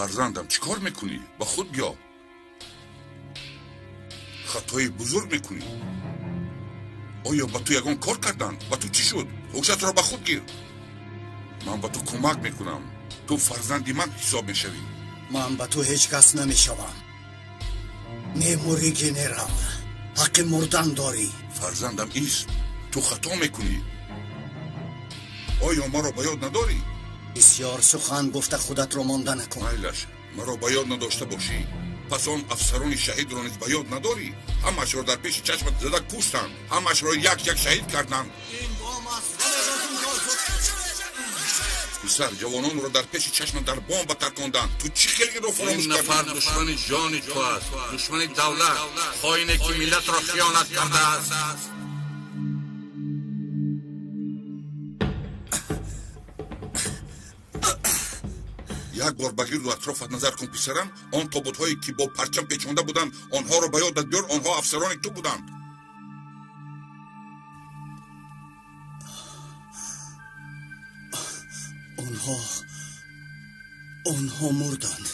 Фарзандам, чӣ кор мекунӣ? Ба худ биё. Хатои бузург мекунӣ. Оё ба ту ягон кор карданд? Ба ту чӣ шуд? Ҳушатро ба худ гир. Ман ба ту кӯмак мекунам. Ту фарзанди ман ҳисоб мешавӣ. Ман ба ту ҳеҷ кас намешавам. Мемурӣ, генерал. Ҳаққи мурдан дорӣ. Фарзандам, ист. Ту хато мекунӣ. Оё маро ба ёд надорӣ? Бисёр сухан гуфта худатро монда накун. Майлаш, маро ба ёд надошта бошӣ. Пас он афсарони шаҳидро низ ба ёд надорӣ? Ҳамаашро дар пеши чашмат зада куштанд. Ҳамаашро як-як шаҳид карданд. Писар, ҷавононро дар пеши чашмат дар бомба тарконданд. Ту чӣ хел инро фаромӯш Ин нафар кардӣ? Душмани ҷони ту аст, душмани давлат, хоине ки миллатро хиёнат кардааст. Як бор ба гирду атрофат назар кун, писарам. Он тобутҳое ки бо парчам печонда буданд, онҳоро ба ёдат биёр. Онҳо афсарони ту буданд. Онҳо мурданд.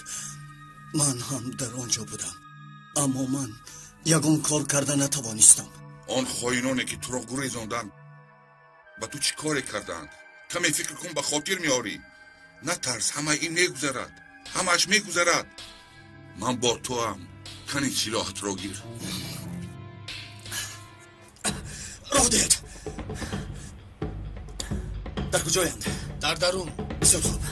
Ман ҳам дар он ҷо будам, аммо ман ягон кор карда натавонистам. Он хоиноне ки туро гурезонданд, ба ту чӣ коре карданд? Каме фикр кун, ба хотир меорӣ. Натарс, ҳамаи ин мегузарад, ҳамааш мегузарад. Ман бо туам. Кани силоҳатро гир. Роҳ диҳед. Дар куҷоянд? Дар дарун. Бисёр хуб.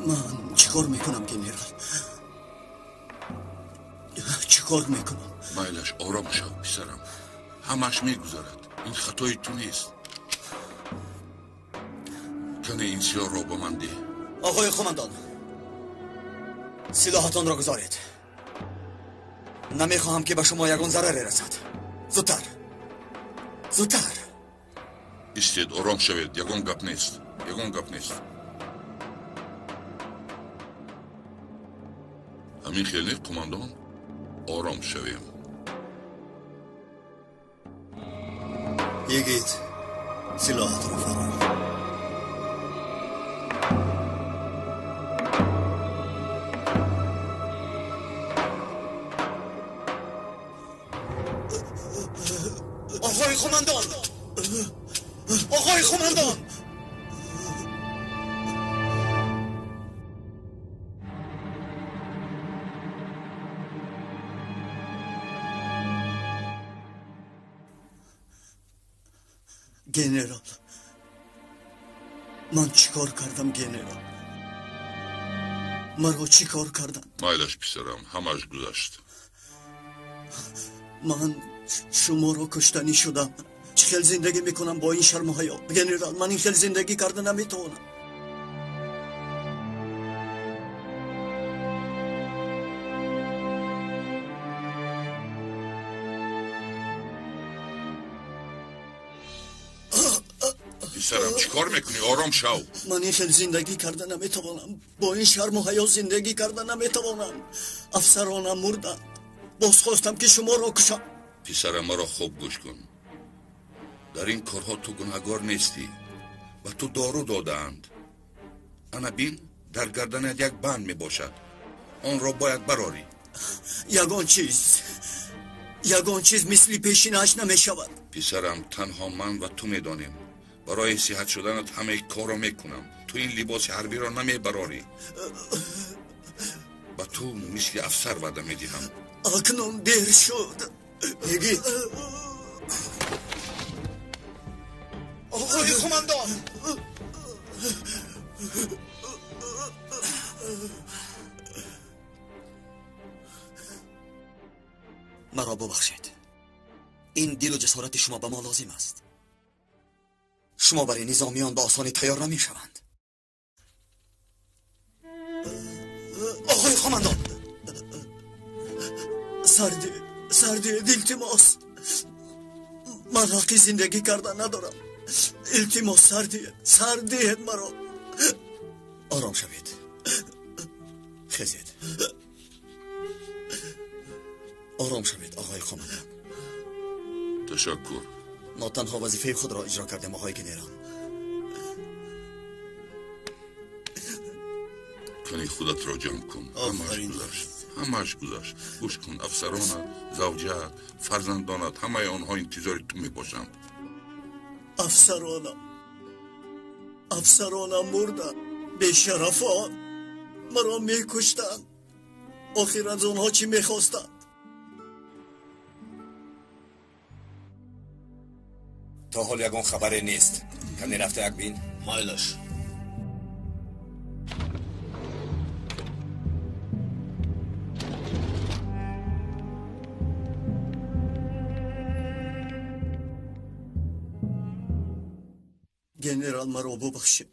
Ман чӣ кор мекунам, генерал? Чӣ кор мекунам? Майлаш, ором шав, писарам. Ҳамааш мегузарад. Ин хатои ту нест. Кане ин силоҳро ба ман деҳ. Оғои қумандон, силоҳатонро гузоред. Намехоҳам, ки ба шумо ягон зараре расад. Зудтар, зудтар. Истед, ором шавед. Ягон гап нест, ягон гап нест. Ҳамин хел не, қумандон? Ором шавем. Йигит, силоҳатро фарор. Оғои қумандон, оғои қумандон! Генерал, ман чӣ кор кардам, генерал? Маро чӣ кор карданд? Майлаш, писарам, ҳамааш гузашт. Ман шуморо куштанӣ шудам. Чӣ хел зиндагӣ мекунам бо ин шарму ҳаё, генерал? Ман ин хел зиндагӣ карда наметавонам. Писарам, чӣ кор мекунӣ? Ором шав. Ман ин хел зиндагӣ карда наметавонам. Бо ин шарму ҳаё зиндагӣ карда наметавонам. Афсаронам мурданд, боз хостам, ки шуморо кушам. Писарам, маро хуб гӯш кун. Дар ин корҳо ту гунаҳгор нестӣ. Ба ту дору додаанд. Ана бин, дар гарданат як банд мебошад. Онро бояд барорӣ. Ягон чиз, Ягон чиз мисли пешинааш намешавад. Писарам, танҳо ман ва ту медонем. Барои сиҳат шуданат ҳамаи корро мекунам. Ту ин либоси ҳарбиро намебарорӣ. Ба ту мисли афсар ваъда медиҳам. Акнун дер шуд. Йигит! Оғои қумандон! Маро бубахшед. Ин дилу ҷасорати шумо ба мо лозим аст. Шумо барои низомиён ба осонӣ тайёр намешаванд. Оғои қумандон! Сарди, сарди, илтимос. Ман ҳаққи зиндагӣ кардан надорам. Илтимос, сарди, сардиҳед маро. Ором шавед. Хезед. Ором шавед, оғои қумандон. Ташаккур. Мо танҳо вазифаи худро иҷро кардем, оғои генерал. Кани худатро ҷамъ кун. Ҳамааш гузашт. Ҳамааш гузашт. Гӯш кун, афсаронат, завҷаат, фарзандонат, ҳамаи онҳо интизори ту мебошанд. Афсаронам, афсаронам мурданд. Бешарафон маро мекуштанд. Охир аз онҳо чӣ мехостанд? То ҳол ягон хабаре нест. Каме рафта як бин. Майлаш. Генерал, маро бубахшед.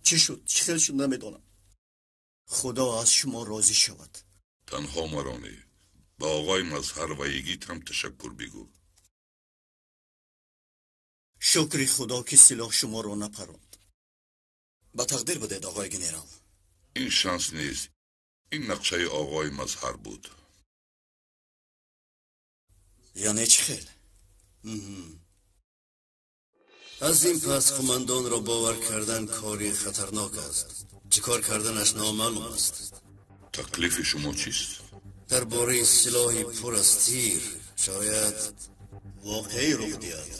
Чӣ шуд? Чӣ хел шуд намедонам. Худо аз шумо розӣ шавад. Танҳо маро не, ба оғои Мазҳар ва йигит ҳам ташаккур бигӯ. Шукри Худо, ки силоҳ шуморо напаронд. Ба тақдир будед, оғои генерал. Ин шанс нест. Ин нақшаи оғои Мазҳар буд. Яъне чӣ хел? Аз ин пас қумандонро бовар кардан кори хатарнок аст. Чӣ кор карданаш номаълум аст. Таклифи шумо чист? Дар бораи силоҳи пур аз тир шояд воқеӣ рух диҳад.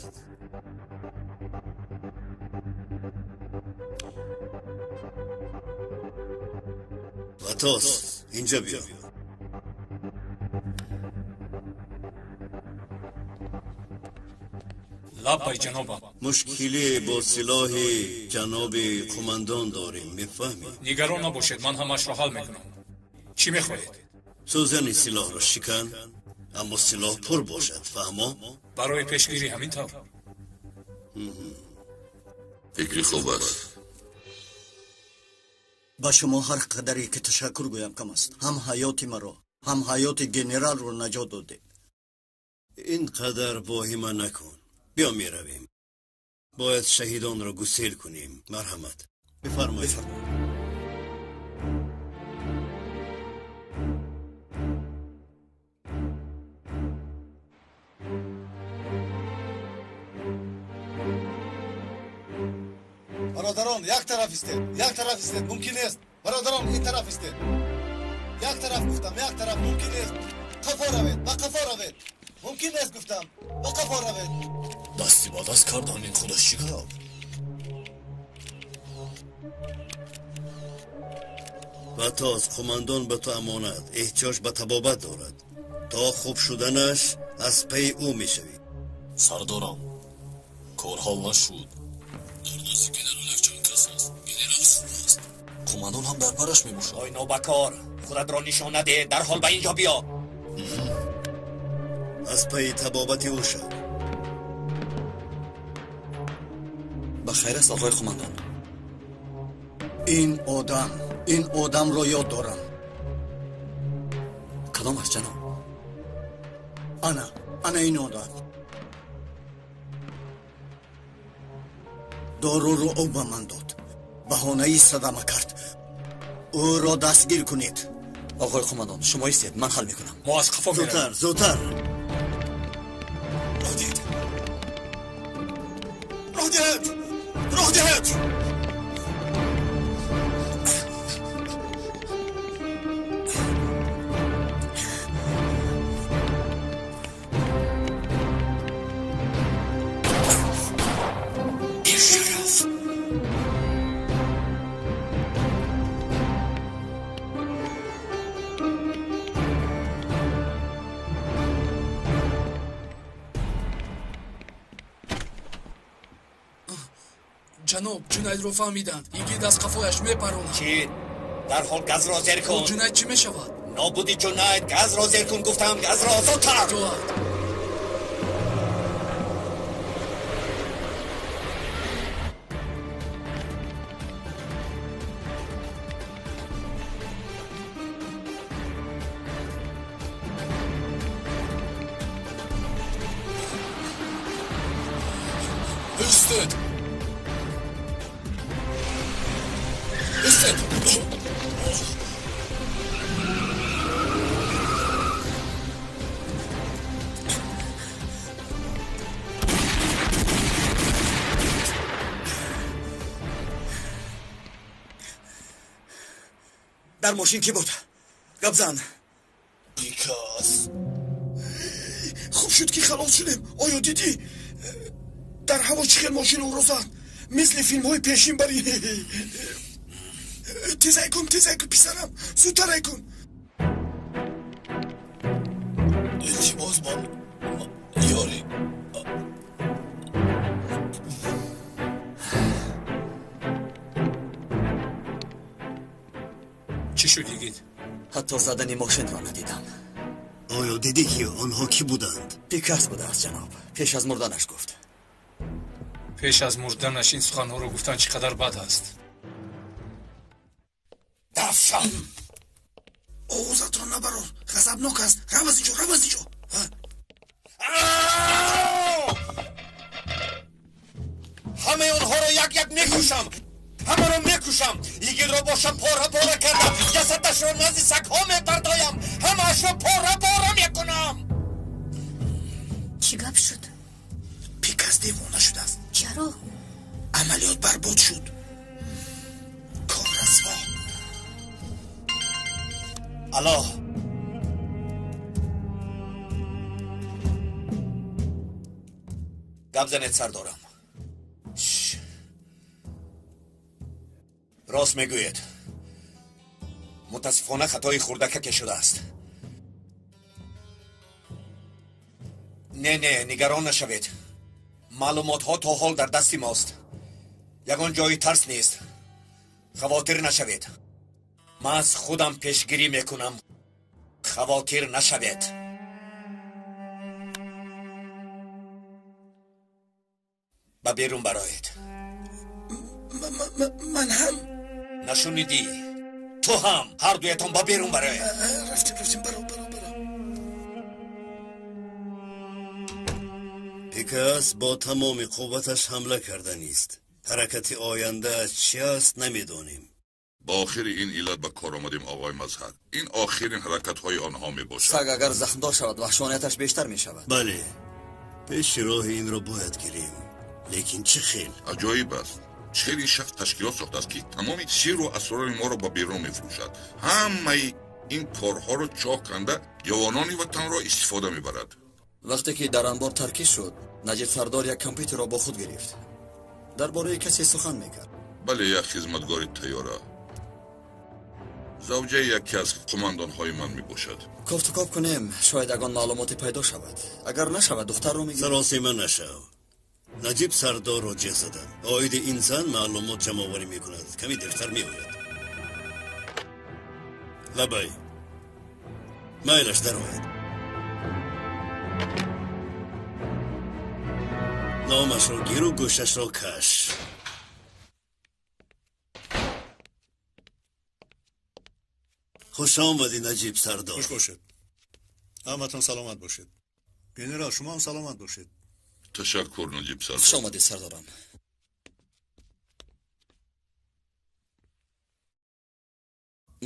Ватос, инҷа биё. Лаббай, ҷанобам. Мушкиле бо силоҳи ҷаноби қумандон дорем, мефаҳмӣ? Нигарон набошед, ман ҳамаашро ҳал мекунам. Чӣ мехоҳед? Сӯзани силоҳро шикан, аммо силоҳ пур бошад, фаҳмо? Барои пешгирӣ ҳамин тавр. Фикри хуб аст. Ба шумо ҳар қадаре ки ташаккур гӯям кам аст. Ҳам ҳаёти маро, ҳам ҳаёти генералро наҷот додед. Ин қадар воҳима накун. Биё меравем. Бояд шаҳидонро гусел кунем. Марҳамат. Бифармоед. Бародарон, як тараф истед, як тараф истед, мумкин нест. Бародарон, ин тараф истед. Як тараф гуфтам, як тараф мумкин нест. Қафо равед, ба қафо равед. Мумкин нест гуфтам, ба қафо равед. Дасти ба даст кардан ин худаш чӣ гап? Ватос, қумандон ба ту амонат, эҳтиёҷ ба табобат дорад. То хуб шуданаш аз пайи ӯ мешавӣ. Сардорам, кор ҳал нашуд. Дар дасти генерал якчанд кас аст. Генерал хуб аст. Қумандон ҳам дар бараш мебошад. Ой нобакор, худатро нишон надеҳ, дарҳол ба инҷо биё. Аз пайи табобати ӯ шав. Ба хайр аст, оғои қумандон. Ин одам, ин одамро ёд дорам. Кадом аст, ҷаноб? Ана, ана ин одам. Доруро ӯ ба ман дод. Баҳонаи садама кард. Ӯро дастгир кунед. Оғои қумандон, шумо истед, ман ҳал мекунам. Мо аз қафо меравем. Зудтар, зудтар. Роҳ диҳед. Роҳ диҳед. Роҳ диҳед. Ҷаноб, Ҷунайдро фаҳмиданд. Игид аз қафояш мепаронад. Чӣ? Дарҳол газро зер кун. Ҷунайд чӣ мешавад? Нобуди Ҷунайд, газро зер кун гуфтам, газро зудтар. Итоат. Истед! Истед! Дар мошин кӣ буд? Гап зан. Бикас. Хуб шуд, ки халос шудем. Оё дидӣ, дар ҳаво чӣ хел мошин ӯро зад? Мисли филмҳои пешин. Бари тезай кун, тезай кун, писарам, зудтарай кун. Илтимос, ман ёрӣ. Чӣ шуд, йигит? Ҳатто задани мошинро надидам. Оё дидӣ, ки онҳо кӣ буданд? Пикас будааст, ҷаноб. Пеш аз мурданаш гуфт. Пеш аз мурданаш ин суханҳоро гуфтан чӣ қадар бад аст. Дафшам! Овозатро набарор, ғазабнок аст. Рав аз инҷо, рав аз инҷо. Ҳамаи онҳоро як як мекушам, ҳамаро мекушам. Йигитро бошам пора пора кардам, ҷасадашро назди сагҳо мепартоям, ҳамаашро пора пора мекунам. Чӣ гап шуд? Пикас девона шудааст. Чаро? Амалиёт барбод шуд. Кор расво. Алло, гап занед, сардорам. Рост мегӯед, мутаассифона хатои хурдакаке шудааст. Не, не, нигарон нашавед, маълумотҳо то ҳол дар дасти мост, ягон ҷои тарс нест. Хавотир нашавед, ман аз худам пешгирӣ мекунам, хавотир нашавед. Ба берун бароед. Ман ҳам? Нашунидӣ? Ту ҳам, ҳар дуятон ба берун бароед. Рафтем, рафтем, баро, баро, баро. Пикас бо тамоми қувваташ ҳамла карданист. Ҳаракати ояндааш чи аст, намедонем. Ба охири ин иллат ба кор омадем, оғои Мазҳар. Ин охирин ҳаракатҳои онҳо мебошад. Саг агар захмдор шавад, ваҳшонияташ бештар мешавад. Бале, пеши роҳи инро бояд гирем, лекин чӣ хел? Аҷоиб аст, чӣ хел ин шахс ташкилот сохтааст, ки тамоми сирру асрори моро ба берун мефурӯшад. Ҳамаи ин корҳоро чоҳ канда ҷавонони ватанро истифода мебарад. Вақте ки дар анбор таркиш шуд, Наҷиб сардор як компютерро бо худ гирифт. Дар бораи касе сухан мекард. Бале, як хизматгори тайёра, завҷаи яке аз қумандонҳои ман мебошад. Кофтукоб кунем, шояд ягон маълумоте пайдо шавад. Агар нашавад, духтарро мегирем. Саросема нашав. Наҷиб сардорро ҷеғ задам. Оиди ин зан маълумот ҷамъоварӣ мекунад, каме дертар меояд. Лабай, майлаш дарояд. Номашро гиру гӯшашро каш. Хуш омадӣ, Наҷиб сардор. Хуш бошед, ҳаматон саломат бошед. Генерал, шумо ҳам саломат бошед. Ташаккур, Наҷиб сардор. Хуш омадед, сардорам.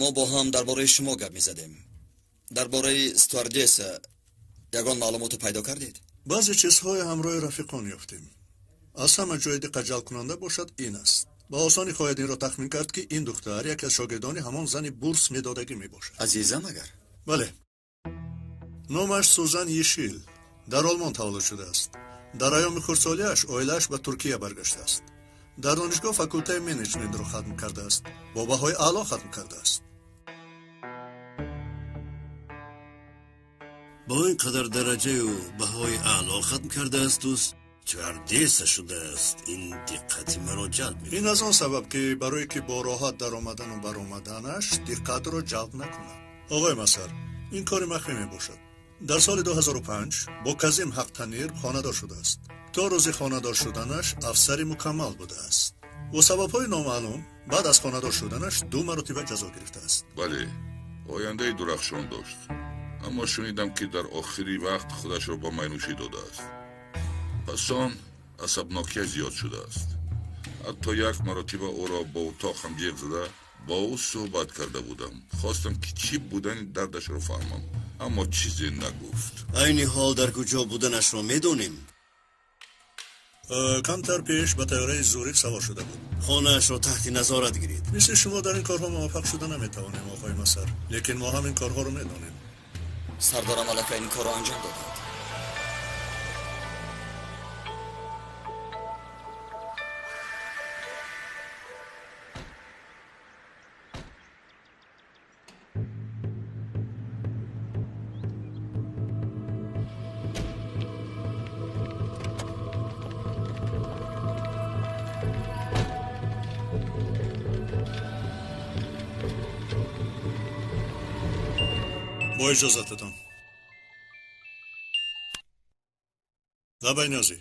Мо бо ҳам дар бораи шумо гап мезадем. Дар бораи стюардесса ягон маълумоте пайдо кардед? Баъзе чизҳое ҳамроҳи рафиқон ёфтем. Аз ҳама ҷои диққатҷалбкунанда бошад ин аст. Ба осонӣ хоҳед инро тахмин кард, ки ин духтар яке аз шогирдони ҳамон зани бурс медодагӣ мебошад. Азиза магар? Бале, номаш Сузан Ешил, дар Олмон таваллуд шудааст. Дар айёми хурдсолиаш оилааш ба Туркия баргаштааст. Дар донишгоҳ факултаи менеҷментро хатм кардааст, бо баҳои аъло хатм кардааст. Бо ин қадар дараҷаю баҳои аъло хатм кардаасту Чӣ дерса шудааст, ин диққати маро ҷалб мекунад. Ин аз он сабаб ки барое ки бо роҳат даромадану баромаданаш диққатро ҷалб накунад. Оғои Масар, ин кори махфӣ мебошад. Дар соли 2005 бо Казим Ҳақтанир хонадор шудааст. То рӯзи хонадор шуданаш афсари мукаммал будааст. Бо сабабҳои номаълум баъд аз хонадор шуданаш 2 маротиба ҷазо гирифтааст. Бале, ояндаи дурахшон дошт, аммо шунидам ки дар охири вақт худашро ба майнӯшӣ додааст. Пас он асабнокия зиёд шудааст. Ҳатто як маротиба ӯро бо утоқ ҳам ҷеғ зада бо ӯ суҳбат карда будам. Хостам ки чӣ будани дардашро фаҳмам, аммо чизе нагуфт. Айни ҳол дар куҷо буданашро медонем? Камтар пеш ба тайёраи Зурих савор шуда буд. Хонаашро таҳти назорат гиред. Мисли шумо дар ин корҳо муваффақ шуда наметавонем, оғои Масар, лекин мо ҳам ин корҳоро медонем. Сардорам аллакай ин корро анҷом доданд. Бо иҷозататон. Лабай Ниёзӣ.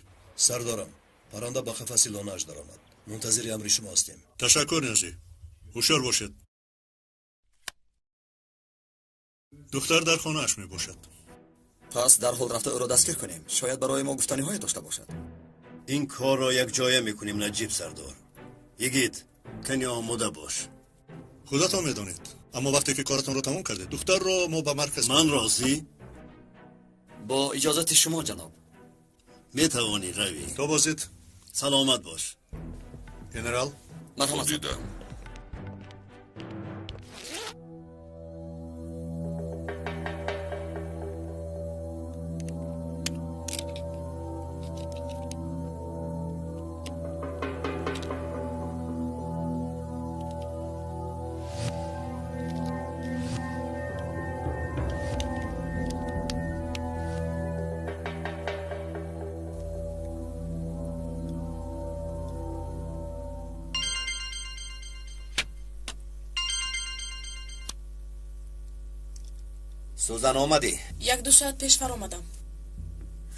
Сардорам, парранда ба қафаси лонааш даромад. Мунтазири амри шумо ҳастем. Ташаккур, Ниёзӣ. Ҳушёр бошед. Духтар дар хонааш мебошад. Пас дарҳол рафта ӯро дастгир кунем. Шояд барои мо гуфтаниҳое дошта бошад. Ин корро якҷоя мекунем, Наҷиб сардор. Йигит, кани омода бош. Худатон медонед. Аммо вақте ки коратонро тамом кардед, духтарро мо ба марказ. Ман розӣ. Бо иҷозати шумо, ҷаноб. Метавонӣ равӣ. То бозид. Саломат бош. Генерал. Марҳамат. Дидам. Сузан, омадӣ? 1-2 соат пеш фаромадам.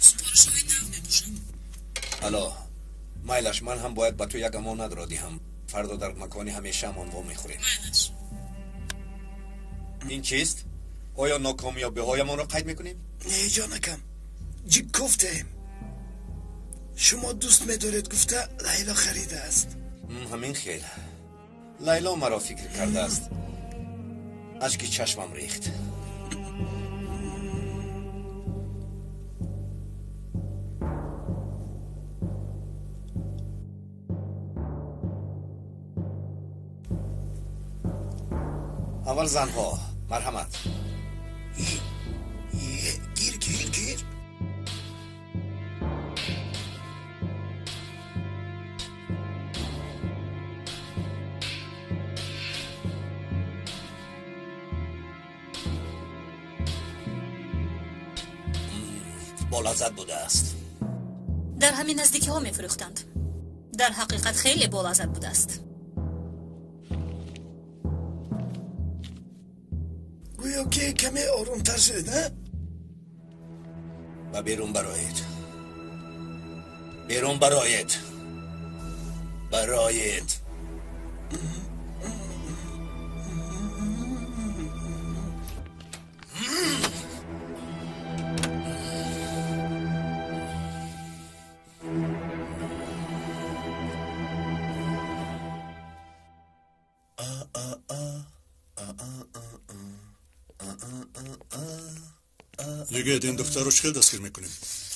Супоришҳои нав мебошанд. Ало, майлаш, ман ҳам бояд ба ту як амонатро диҳам. Фардо дар макони ҳамешаамон вомехӯрем. Майлаш. Ин чист? Оё нокомёбиҳоямонро қайд мекунем? Не, ҷонакам, ҷик гуфтаем. Шумо дӯст медоред гуфта Лайло харидааст. Ҳамин хел. Лайло маро фикр кардааст. Ашки чашмам рехт. Аввал занҳо, марҳамат. Гир, гир, гир. Болаззат будааст. Дар ҳамин наздикиҳо мефурӯхтанд. Дар ҳақиқат хеле болаззат будааст. Гӯё ки каме оромтар шудед, а? Ба берун бароед. Берун бароед. Бароед. Йигит, ин духтарро чӣ хел дастгир мекунем?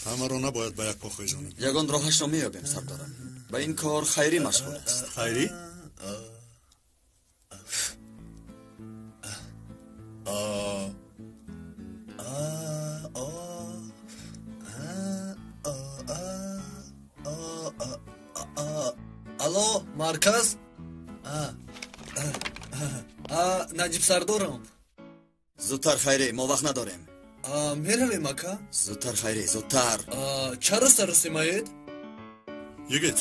Ҳамаро набояд ба як по хезонем. Ягон роҳашро меёбем, сардорам. Ба ин кор Хайрӣ машғул аст. Хайрӣ? Алло, марказ? Наҷиб сардорам. Зудтар, Хайрӣ, мо вақт надорем. Меравем, ака? Зудтар, Хайрӣ, зудтар. Чаро саросимаед? Йигит,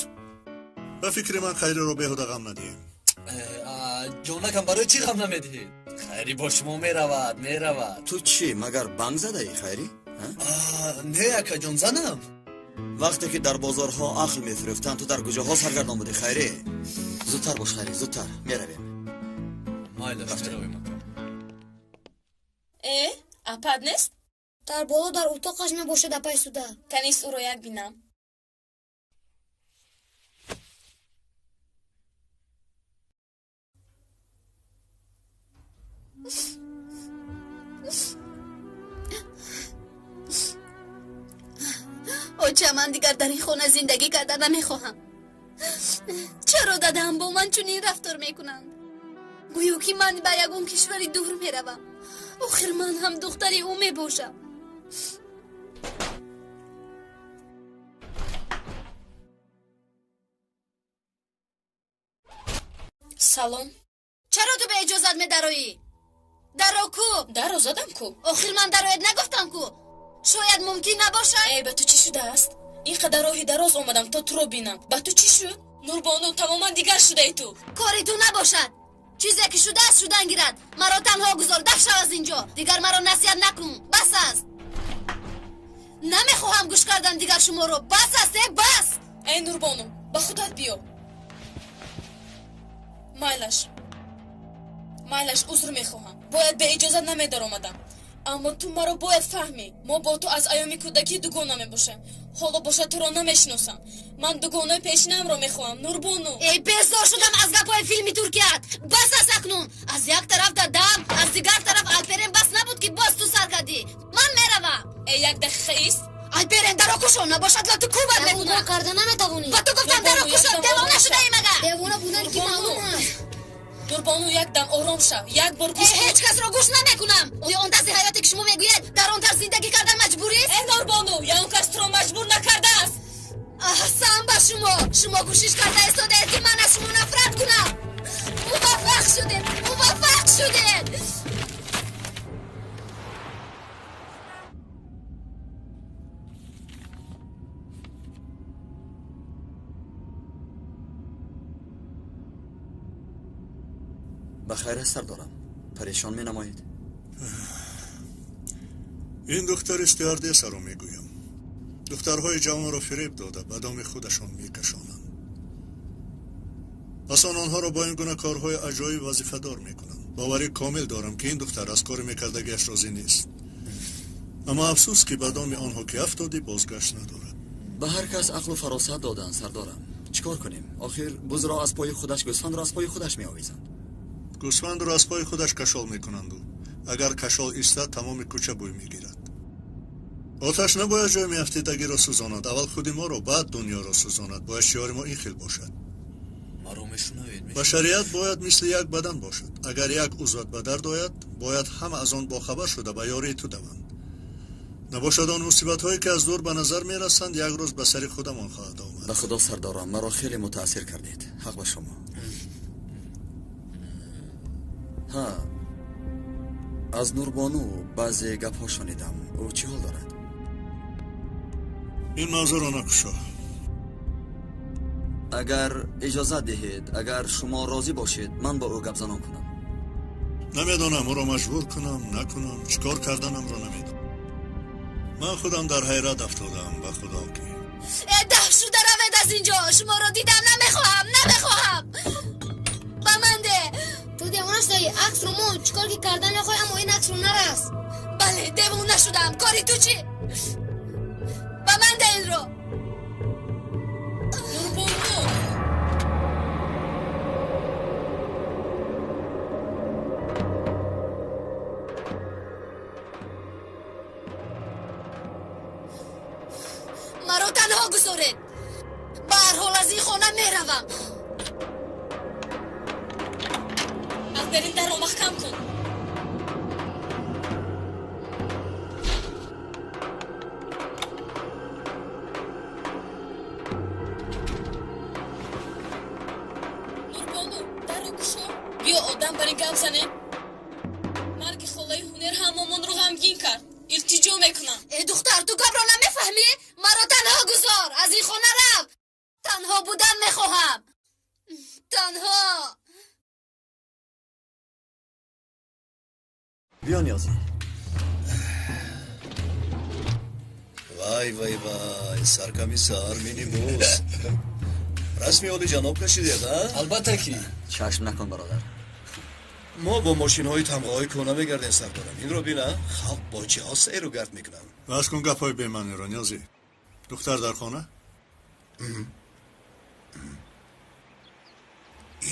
ба фикри ман Хайриро беҳуда ғам надиҳем. Ҷонакам, барои чӣ ғам намедиҳед? Хайрӣ бо шумо меравад, меравад. Ту чӣ, магар банг задаӣ, Хайрӣ? Не, акаҷон, занам. Вақте ки дар бозорҳо ақл мефурӯхтанд, ту дар куҷоҳо саргардон будӣ, Хайрӣ? Зудтар бош, Хайрӣ, зудтар. Меравем. Майлаш, меравем, ака. Э, апад нест? Дар боло дар утоқаш мебошад, апай суда. Канист ӯро як бинам. Оча, ман дигар дар ин хона зиндагӣ карда намехоҳам. Чаро дадаам бо ман чунин рафтор мекунанд? Гӯё ки ман ба ягон кишвари дур меравам. Охир ман ҳам духтари ӯ мебошам. Салом. Чаро ту беиҷозат медароӣ? Даро ку? Даро задам ку. Охир ман дарояд нагуфтам ку. Шояд мумкин набошад? Э, ба ту чӣ шудааст? Ин қадар роҳи дароз омадам то туро бинам. Ба ту чӣ шуд? Нурбону, тамоман дигар шудаи ту. Кори ту набошад. Чизе ки шудааст, шудан гирад. Маро танҳо гузор, даф шав аз инҷо. Дигар маро насиҳат накун. Бас аст. Намехоҳам гӯш кардан дигар шуморо. Бас аст, э, бас. Эй Нурбону, ба худат биё. Майлаш, майлаш, узр мехоҳам. Бояд беиҷозат намедаромадам. Аммо ту маро бояд фаҳмӣ. Мо бо ту аз айёми кӯдакӣ дугона мебошем. Ҳоло бошад туро намешиносам. Ман дугонаи пешинаамро мехоҳам, Нурбону. Эй, безор шудам аз гапҳои филми Туркият. Бас аст акнун. Аз як тараф дадам, аз дигар тараф Алперен, бас набуд ки боз ту сар кардӣ. Ман меравам. Э, як дақиқа ист. Алперен, даро кушо, набошад лату кӯбат мекунам. Карда наметавонӣ. Ба ту гуфтам даро кушо, девона шудаӣ магар? Девона будан ки маълум аст. Нурбону, як дам ором шав, як бор гӯш. Ҳеҷ касро гӯш намекунам. Оё он тарзи ҳаёте ки шумо мегӯед, дар он тарз зиндагӣ кардан маҷбурист? Э, Нурбону, ягон кас туро маҷбур накардааст. Аҳсан ба шумо. Шумо кӯшиш карда истодаед ки ман аз шумо нафрат кунам. Муваффақ шудед, муваффақ шудед. Ба хайр аст, сардорам. Парешон менамоед. Ин духтари стюардессаро мегӯям. Духтарҳои ҷавонро фиреб дода, ба доми худашон мекашонанд. Пас он онҳоро бо ин гуна корҳои аҷоиб вазифадор мекунанд. Боварӣ комил дорам, ки ин духтар аз кори мекардагиаш розӣ нест. Аммо афсӯс, ки ба доми онҳо ки афтодӣ, бозгашт надорад. Ба ҳар кас ақлу фаросат доданд, сардорам. Чӣ кор кунем? Охир бузро аз пои худаш, гӯсфандро аз пои худаш меовезанд. Гӯсфандро аз пои худаш кашол мекунанду агар кашол истад, тамоми кӯча бӯй мегирад. Оташ набояд ҷои меафтидагиро сӯзонад, аввал худи моро, баъд дунёро сӯзонад. Бояд шиори мо ин хел бошад. Маро мешунавед? Башарият бояд мисли як бадан бошад. Агар як узват ба дард ояд, бояд ҳама аз он бохабар шуда ба ёрии ту даванд. Набошад он мусибатҳое ки аз дур ба назар мерасанд, як рӯз ба сари худамон хоҳад омад. Ба худо, сардорам, маро хеле мутаассир кардед. Ҳақ ба шумо. Ҳа, аз Нурбону баъзе гапҳо шунидам. Ӯ чӣ ҳол дорад? Ин мавзӯъро накушо. Агар иҷозат диҳед, агар шумо розӣ бошед, ман бо ӯ гапзанон кунам. Намедонам ӯро маҷбур кунам, накунам, чӣ кор карданамро намедонам. Ман худам дар ҳайрат афтодаам, ба худо ки. Э, даф шуда равед аз инҷо. Шуморо дидам намехоҳам, намехоҳам. Ба ман де. Ту девона шудаӣ. Аксро мон, чӣ кор ки кардан мехоҳӣ, аммо ин аксро нарас. Бале, девона шудам. Кори ту чӣ? Ба ман де инро. Нурбону. Маро танҳо гузоред. Ба ҳар ҳол аз ин хона меравам. Алперин, дарро маҳкам кун. Нурбону, дарро кушо. Биё одам бар ин гап занем. Марги холаи ҳунер ҳамамонро ғамгин кард. Илтиҷо мекунам. Э, духтар, ту гапро намефаҳмӣ? Маро танҳо гузор. Аз ин хона рав. Танҳо Биё Ниёзӣ. Вай вай вай, саркомиссар минибус. Расми олиҷаноб кашидед, а? Албатта ки. Чашм накун, бародар. Мо бо мошинҳои тамғаҳои кӯҳна мегардем, сардорам. Инро бина, халқ бо чиҳо сайру гард мекунанд. Бас кун гапҳои бемаъниро, Ниёзӣ. Духтар дар хона?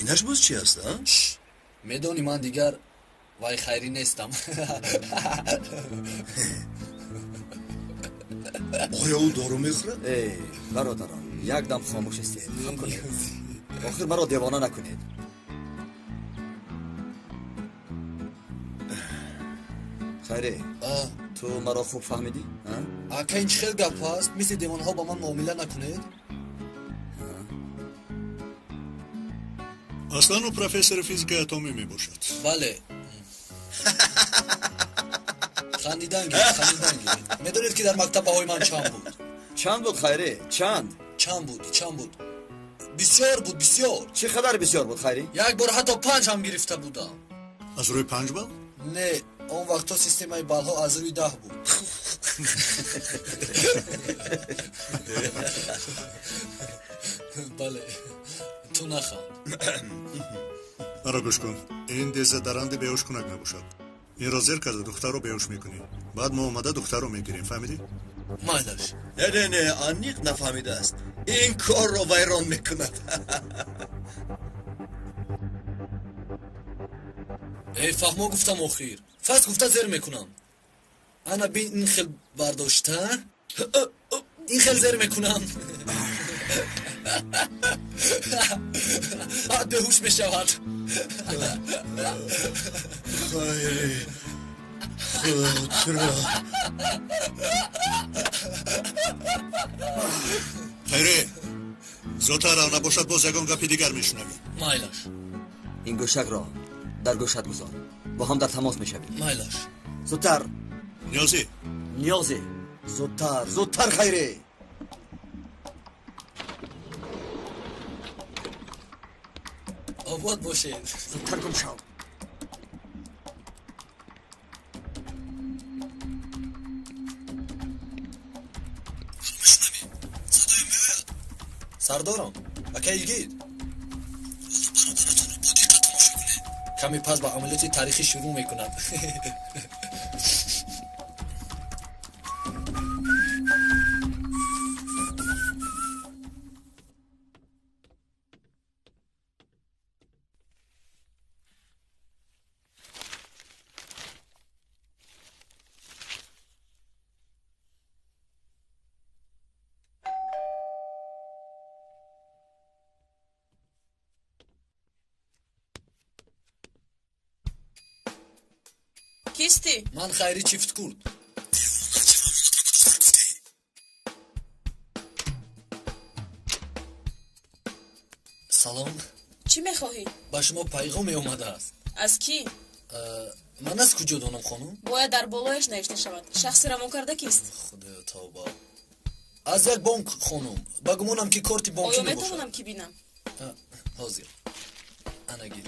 Инаш боз чи аст, а? Медонӣ, ман дигар вай хайрӣ нестам. Оё ӯ дору мехӯрад? Эй, бародарон, як дам хомӯш истед. Хам кунед. Охир маро девона накунед. Хайре, ту маро хуб фаҳмидӣ? Ака, ин чӣ хел гап аст? Мисли девонҳо ба ман муомила накунед. Аслан ӯ профессори физикаи атомӣ мебошад. Бале. Хандидан гиред, хандидан гиред. Медонед, ки дар мактаб баҳои ман чанд буд? Чанд буд, Хайре? Чанд? Чанд буд, чанд буд? Бисёр буд, бисёр. Чӣ қадар бисёр буд, Хайри? Як бор ҳатто 5 ҳам гирифта будам. Аз рӯи 5 балл? Не, он вақтҳо системаи баллҳо аз рӯи 10 буд. Бале, ту наханд. Маро гӯш кун. Ин дезодоранти беҳушкунак мебошад. Инро зер карда духтарро беҳуш мекунӣ. Баъд мо омада духтарро мегирем, фаҳмидӣ? Майлаш. Не, не, не, аниқ нафаҳмидааст. Ин корро вайрон мекунад. Эй, фаҳмо гуфтам охир. Фарз гуфта зер мекунам. Ана бин, ин хел бардошта, ин хел зер мекунам. Беҳуш мешавад. Хайри, худро. Хайре, зудтар рав, набошад боз ягон гапи дигар мешунавӣ. Майлаш. Ин гӯшакро дар гӯшат гузор. Бо ҳам дар тамос мешавем. Майлаш. Зудтар. Ниёзӣ. Ниёзӣ. Зудтар, зудтар, Хайре. Обод бошед. Зудтар гум шав. Сардорам, ака Йигит. Бародаратонро бо диққат тамошо кунед. Каме пас ба амалиёти таърихӣ шурӯъ мекунад. Кистӣ? Ман Хайри Чифткурд. Салом. Чӣ мехоҳӣ? Ба шумо пайғоме омадааст. Аз кӣ? Ман аз куҷо донам, хонум? Бояд дар болояш навишта шавад. Шахси равон карда кист? Худоё, тавба. Аз як бонк, хонум. Ба гумонам, ки корти бонкӣ Оё мебошад. метавонам ки бинам? Ҳозир. Ана гир.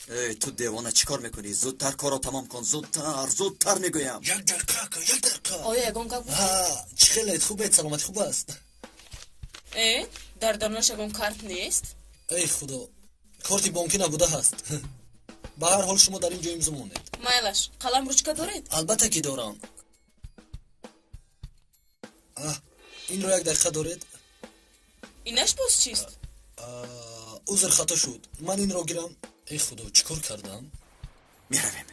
Эй, ту девона, чӣ кор мекунӣ? Зудтар корро тамом кун, зудтар, зудтар мегӯям. Як дақиқа, ака, як дақиқа. Оё ягон гап гуфтӣ? Чӣ хелед, хубед, саломатӣ хуб аст? Э, дар дарунаш ягон карт нест? Эй худо, корти бонкӣ набуда ҳаст. Ба ҳар ҳол шумо дар ин ҷо имзо монед. Майлаш, қалам ручка доред? Албатта ки дорам. Инро як дақиқа доред? Инаш боз чист? Узр, хато шуд. Ман инро гирам. Эй худо, чӣ кор кардам? Меравем.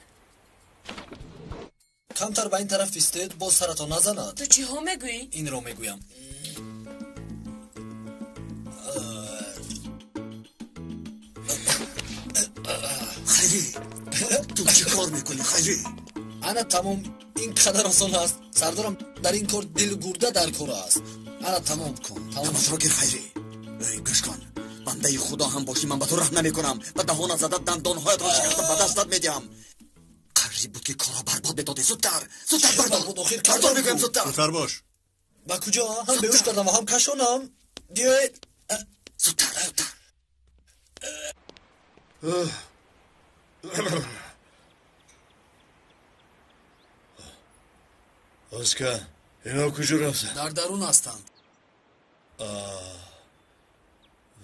Камтар ба ин тараф истед, боз саратон назанад. Ту чиҳо мегӯӣ? Инро мегӯям. Хайри, ту чӣ кор мекунӣ, Хайри? Ана тамом, ин қадар осон аст. Сардорам, дар ин кор дилу гурда дар кор аст. Ана тамом кун. Тамошро гир, Хайри. Эй, гӯш кун. Бандаи худо ҳам бошӣ, ман ба ту раҳм намекунам. Ба даҳонат зада дандонҳоятро шикаста ба дастат медиҳам. Қариб буд, ки корро барбод медодӣ. Зудтар, зудтар бардор. Бардор мегӯям, зудтар. Зудтар бош. Ба куҷо? Ҳам беҳуш кардам ва ҳам кашонам. Биёед. Зудтар, зудтар. Оска, инҳо куҷо рафтанд? Дар дарун ҳастанд.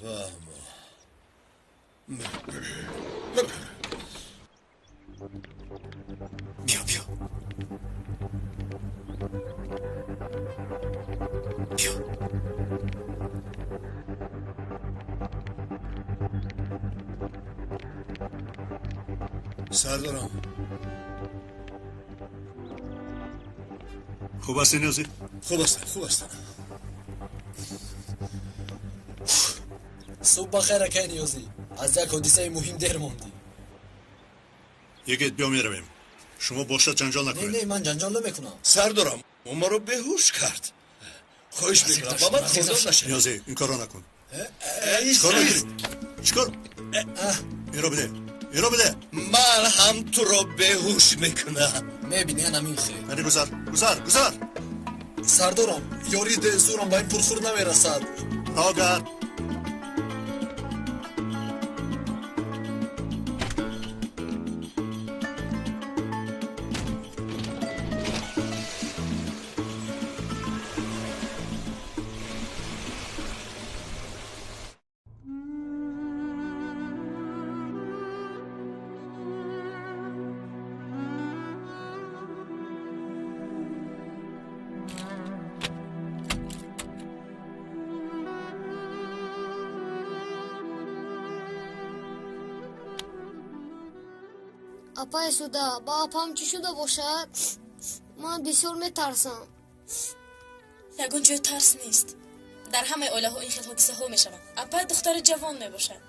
Фаҳмо. Биё, биё. Биё. Сардорам. Хуб ҳастӣ, Ниёзӣ? Хуб ҳастам, хуб ҳастам. Субҳ бахайр, акай Ниёзӣ. Аз як ҳодисаи муҳим дер мондӣ. Йигит, биё меравем. Шумо бошад ҷанҷол накунед. Не, не, ман ҷанҷол намекунам. Сардорам, ӯ маро беҳуш кард. Хоҳиш мекунам, ба ман хурдор нашавед. Ниёзӣ, ин корро накун. Чикор мекунӣ? Чикор? Инро биде. Инро биде. Ман ҳам туро беҳуш мекунам. Мебинӣ, анам ин хел. Яъне гузар, гузар, гузар. Сардорам, ёрии зӯрам ба ин пурхур намерасад. Рогард. Апай Суда, ба апам чӣ шуда бошад? Ман бисёр метарсам. Ягон ҷои тарс нест. Дар ҳамаи оилаҳо ин хел ҳодисаҳо мешаванд. Апай духтари ҷавон мебошад.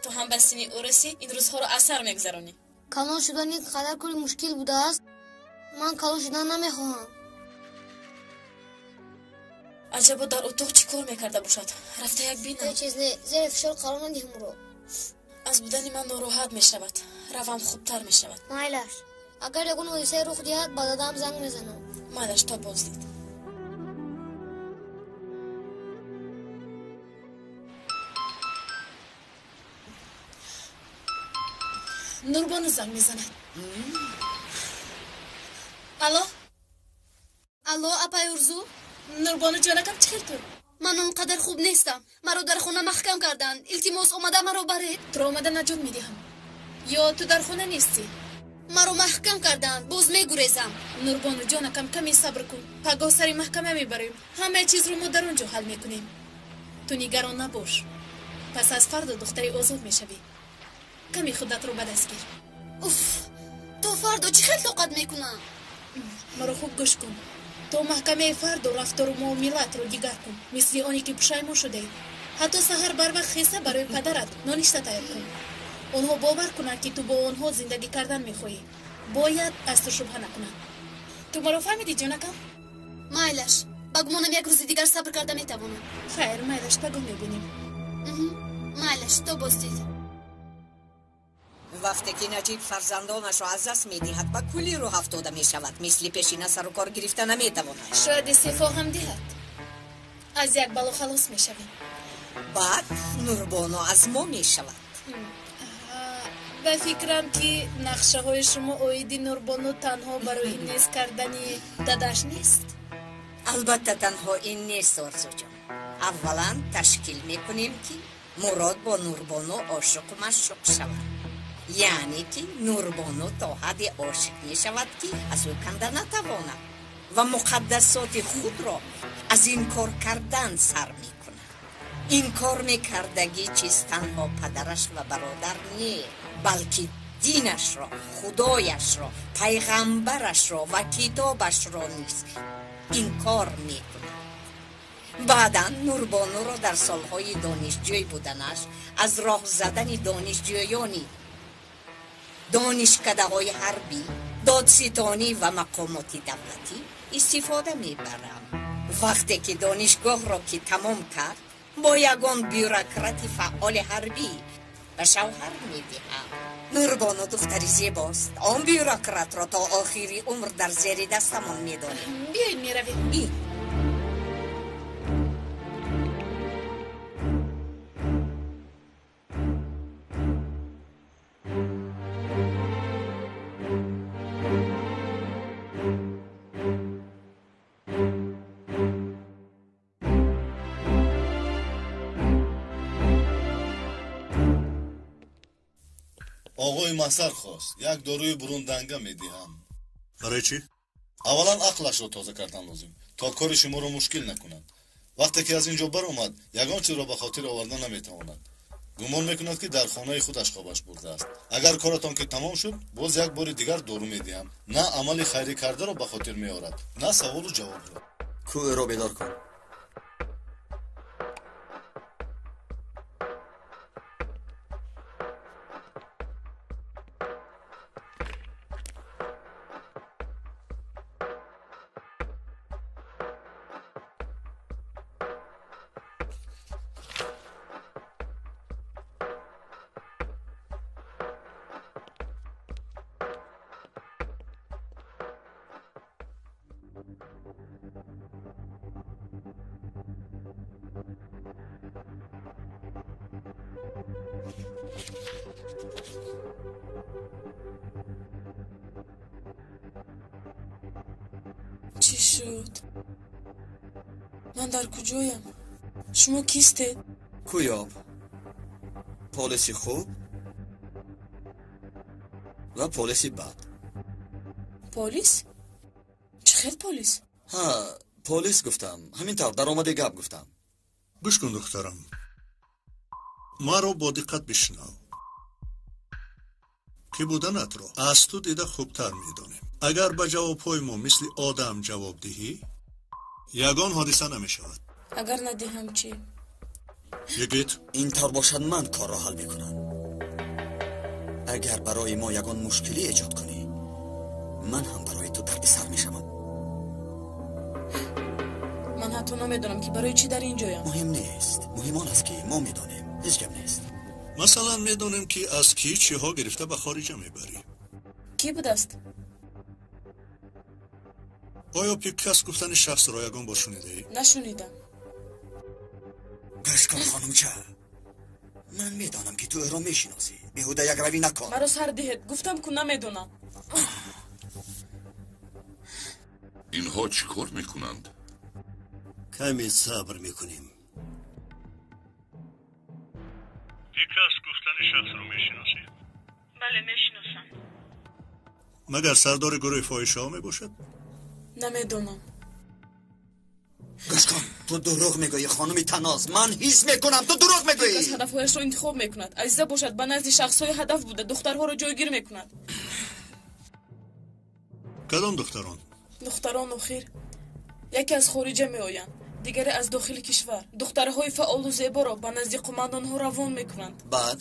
Ту ҳам ба синни ӯ расӣ, ин рӯзҳоро аз сар мегузаронӣ. Калон шудан ин қадар кори мушкил будааст. Ман калон шудан намехоҳам. Аҷабо дар утоқ чӣ кор мекарда бошад? Рафта як бинам. Ҳеҷ чиз не, зери фишор қарор надиҳем ӯро. Аз будани ман нороҳат мешавад. Равам хубтар мешавад. Майлаш, агар ягон ҳодисае рух диҳад, ба дадам занг мезанам. Майлаш, то боздид. Нурбону занг мезанад. Алло? Алло, апай Урзу? Нурбону ҷонакам, чӣ хел ту? Ман он қадар хуб нестам. Маро дар хона маҳкам карданд. Илтимос, омада маро баред. Туро омада наҷот медиҳам. Ё ту дар хона нестӣ? Маро маҳкам карданд, боз мегурезам. Нурбону ҷонакам, каме сабр кун. Пагоҳ сари маҳкама мебарем. Ҳамаи чизро мо дар он ҷо ҳал мекунем. Ту нигарон набош. Пас аз фардо духтари озод мешавӣ. Каме худатро ба даст гир. Уф, то фардо чӣ хел тоқат мекунам? Маро хуб гӯш кун. То маҳкамаи фардо рафтору муомилатро дигар кун, мисли оне ки пушаймон шудаӣ. Ҳатто саҳар барвақт хеста барои падарат ноништа тайёр кун. Онҳо бовар кунанд, ки ту бо онҳо зиндагӣ кардан мехоҳӣ. Бояд аз ту шубҳа накунанд. Ту маро фаҳмидӣ, ҷонакам? Майлаш, ба гумонам як рӯзи дигар сабр карда метавонам. Хайр, майлаш, пагоҳ мебинем. Майлаш, то боздид. Вақте ки Наҷиб фарзандонашро аз даст медиҳад, ба куллӣ рӯҳ афтода мешавад. Мисли пешина сару кор гирифта наметавонад. Шояд истеъфо ҳам диҳад. Аз як бало халос мешавем. Баъд Нурбоно аз мо мешавад. Ба фикрам, ки нақшаҳои шумо оиди Нурбону танҳо барои нест кардани дадаш нест. Албатта танҳо ин нест, Орзуҷон. Аввалан ташкил мекунем, ки Мурод бо Нурбону ошиқу машшуқ шавад. Яъне ки Нурбону то ҳадде ошиқ мешавад, ки аз ӯ канда натавонад ва муқаддасоти худро аз инкор кардан сар мекунад. Инкор мекардагӣ чиз танҳо падараш ва бародар не, балки динашро, худояшро, пайғамбарашро ва китобашро низ инкор мекунад. Баъдан Нурбонуро дар солҳои донишҷӯй буданаш аз роҳ задани донишҷӯёни донишкадаҳои ҳарбӣ, додситонӣ ва мақомоти давлатӣ истифода мебарам. Вақте ки донишгоҳро ки тамом кард, бо ягон бюрократи фаъоли ҳарбӣ ба шавҳар медиҳам. Нурбону духтари зебост. Он бюрократро то охири умр дар зери дастамон медорем. Биёед меравем. Оғои маҳзар хост. Як доруи бурунданга медиҳам. Барои чӣ? Аввалан ақлашро тоза кардан лозим, то кори шуморо мушкил накунад. Вақте ки аз ин ҷо баромад, ягон чизро ба хотир оварда наметавонад. Гумон мекунад, ки дар хонаи худаш хобаш бурдааст. Агар коратон ки тамом шуд, боз як бори дигар дору медиҳам. На амали хайрӣ кардаро ба хотир меорад, на саволу ҷавобро. Ку ӯро бедор кун. Чӣ шуд? Ман дар куҷоям? Шумо кистед? Кӯёб, полиси хуб ва полиси бад. Полис? Чӣ хел полис? Ҳа, полис гуфтам. Ҳамин тавр даромади гап гуфтам. Гӯш кун, духтарам. Маро бо диққат бишнав. Ки буданатро аз ту дида хубтар медонем. Агар ба ҷавобҳои мо мисли одам ҷавоб диҳӣ, ягон ҳодиса намешавад. Агар надиҳам чӣ? Йигит, ин тавр бошад, ман корро ҳал мекунам. Агар барои мо ягон мушкилӣ эҷод кунӣ, ман ҳам барои ту дарди сар мешавам. Ман ҳатто намедонам, ки барои чӣ дар ин ҷоям. Муҳим нест. Муҳим он аст, ки мо медонем. Ҳеҷ гап нест. Масалан, медонем, ки аз кӣ чиҳо гирифта ба хориҷа мебарӣ. Кӣ будааст? Оё Пикас гуфтани шахсро ягон бор шунидаӣ? Нашунидам. Гӯш кун, хонумча. Ман медонам, ки ту ӯро мешиносӣ. Беҳуда якравӣ накун. Маро сар диҳед. Гуфтам ку намедонам. Инҳо чӣ кор мекунанд? Каме сабр мекунем. Пикас гуфтани шахсро мешиносӣ? Бале, мешиносам. Магар сардори гурӯҳи фоҳишаҳо мебошад? Намедонам. Гӯш кун, ту дурӯғ мегӯӣ, хонуми Таноз. Ман ҳис мекунам, ту дурӯғ мегӯӣ. Пикас ҳадафҳояшро интихоб мекунад. Азиза бошад, ба назди шахсҳои ҳадаф буда духтарҳоро ҷойгир мекунад. Кадом духтарон? Духтарон охир яке аз хориҷа меоянд, дигаре аз дохили кишвар. Духтарҳои фаъолу зеборо ба назди қумандонҳо равон мекунанд. Баъд?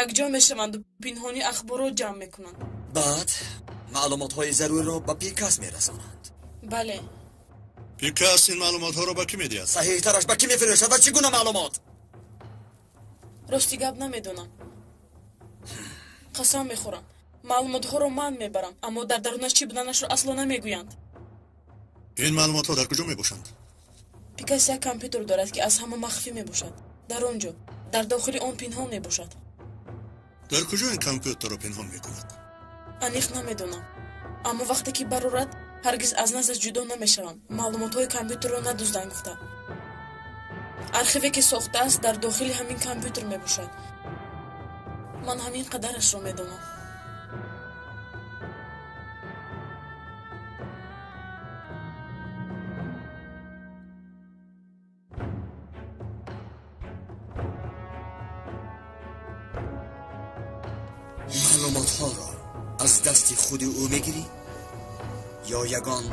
Якҷо мешаванду пинҳонӣ ахборот ҷамъ мекунанд. Баъд маълумотҳои заруриро ба Пикас мерасонанд. Бале. Пикас ин маълумотҳоро ба кӣ медиҳад? Саҳиҳтараш ба кӣ мефурӯшад ва чӣ гуна маълумот? Рости гап намедонам. Қасам мехӯрам. Маълумотҳоро ман мебарам, аммо дар дарунаш чӣ буданашро асло намегӯянд. Ин маълумотҳо дар куҷо мебошанд? Пикас як компютер дорад, ки аз ҳама махфӣ мебошад. Дар он ҷо, дар дохили он пинҳон мебошад. Дар куҷо ин компютерро пинҳон мекунад? Аниқ намедонам. Аммо вақте ки барорад, ҳаргиз аз наздаш ҷудо намешавам. Маълумотҳои компютерро надузданд гуфта. Архиве ки сохтааст, дар дохили ҳамин компютер мебошад. Ман ҳамин қадарашро медонам. Маълумотҳоро аз дасти худи ӯ мегирӣ ё ягон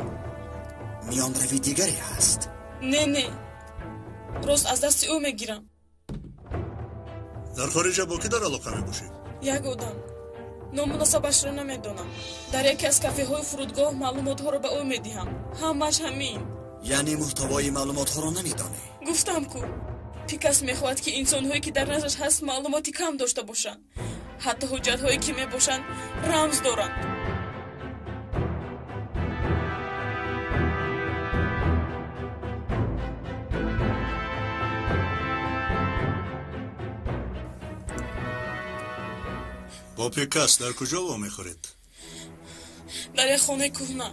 миёнрави дигаре ҳаст? Не, не, рост аз дасти ӯ мегирам. Дар хориҷа бо кӣ дар алоқа мебошӣ? Як одам. Ному насабашро намедонам. Дар яке аз кафеҳои фурудгоҳ маълумотҳоро ба ӯ медиҳам. Ҳамааш ҳамин. Яъне муҳтавои маълумотҳоро намедонӣ? Гуфтам ку, Пикас мехоҳад, ки инсонҳое ки дар наздаш ҳаст маълумоти кам дошта бошанд. Ҳатто ҳуҷҷатҳое ки мебошанд рамз доранд. Бо Пикас дар куҷо вомехӯред? Дар як хонаи кӯҳна.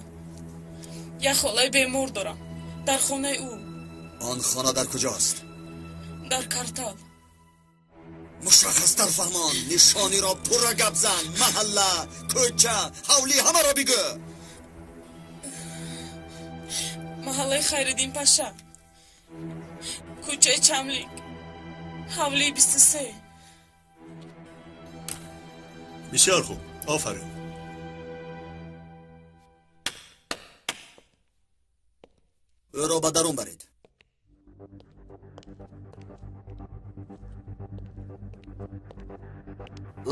Як холаи бемор дорам. Дар хонаи ӯ. Он хона дар куҷост? Дар Картал. Мушаххастар фаҳмон, нишониро пурра гап зан, маҳалла, кӯча, ҳавлӣ ҳамаро бигӯ. Маҳаллаи Хайриддин Паша, кӯчаи Чамлик, ҳавлии 23. Бисёр хуб, офарин. Ӯро ба дарун баред.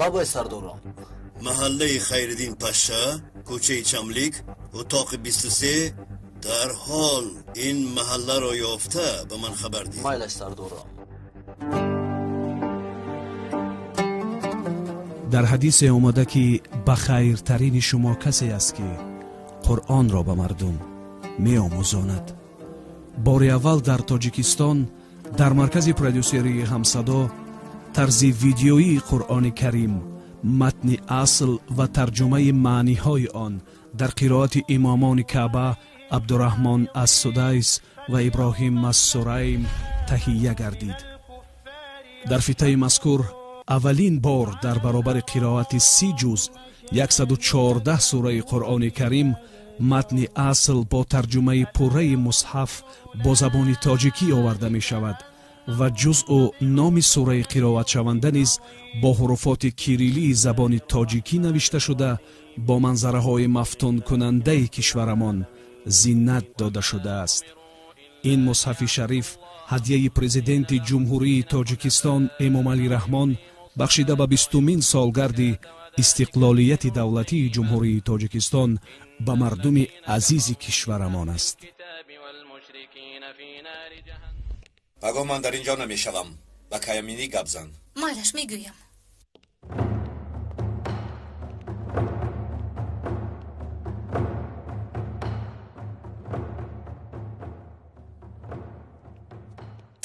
Лабай сардорам. Маҳаллаи Хайриддин Паша, кӯчаи Чамлик, утоқи 23. Дар ҳол ин маҳалларо ёфта ба ман хабар диҳ. Майлаш сардорам. Дар ҳадисе омада ки ба хайртарини шумо касе аст ки Қуръонро ба мардум меомӯзонад. Бори аввал дар Тоҷикистон дар маркази продюсерии Ҳамсадо тарзи видеоии Қуръони Карим, матни асл ва тарҷумаи маъниҳои он дар қироати имомони Каъба Абдураҳмон ас-Судайс ва Иброҳим ас-Сурайм таҳия гардид. Дар фитаи мазкур аввалин бор дар баробари қироати 30 ҷузъ 114 сураи Қуръони Карим матни асл бо тарҷумаи пурраи мусҳаф бо забони тоҷикӣ оварда мешавад ва ҷузъу номи сураи қироатшаванда низ бо ҳуруфоти кириллии забони тоҷикӣ навишта шуда бо манзараҳои мафтункунандаи кишварамон зинат дода шудааст. Ин мусҳафи шариф ҳадияи президенти Ҷумҳурии Тоҷикистон Эмомалӣ Раҳмон бахшида ба 20-умин солгарди истиқлолияти давлатии Ҷумҳурии Тоҷикистон ба мардуми азизи кишварамон аст. Паго ман дар ин ҷо намешавам. Ба Каяминӣ гап зан. Майлаш, мегӯям.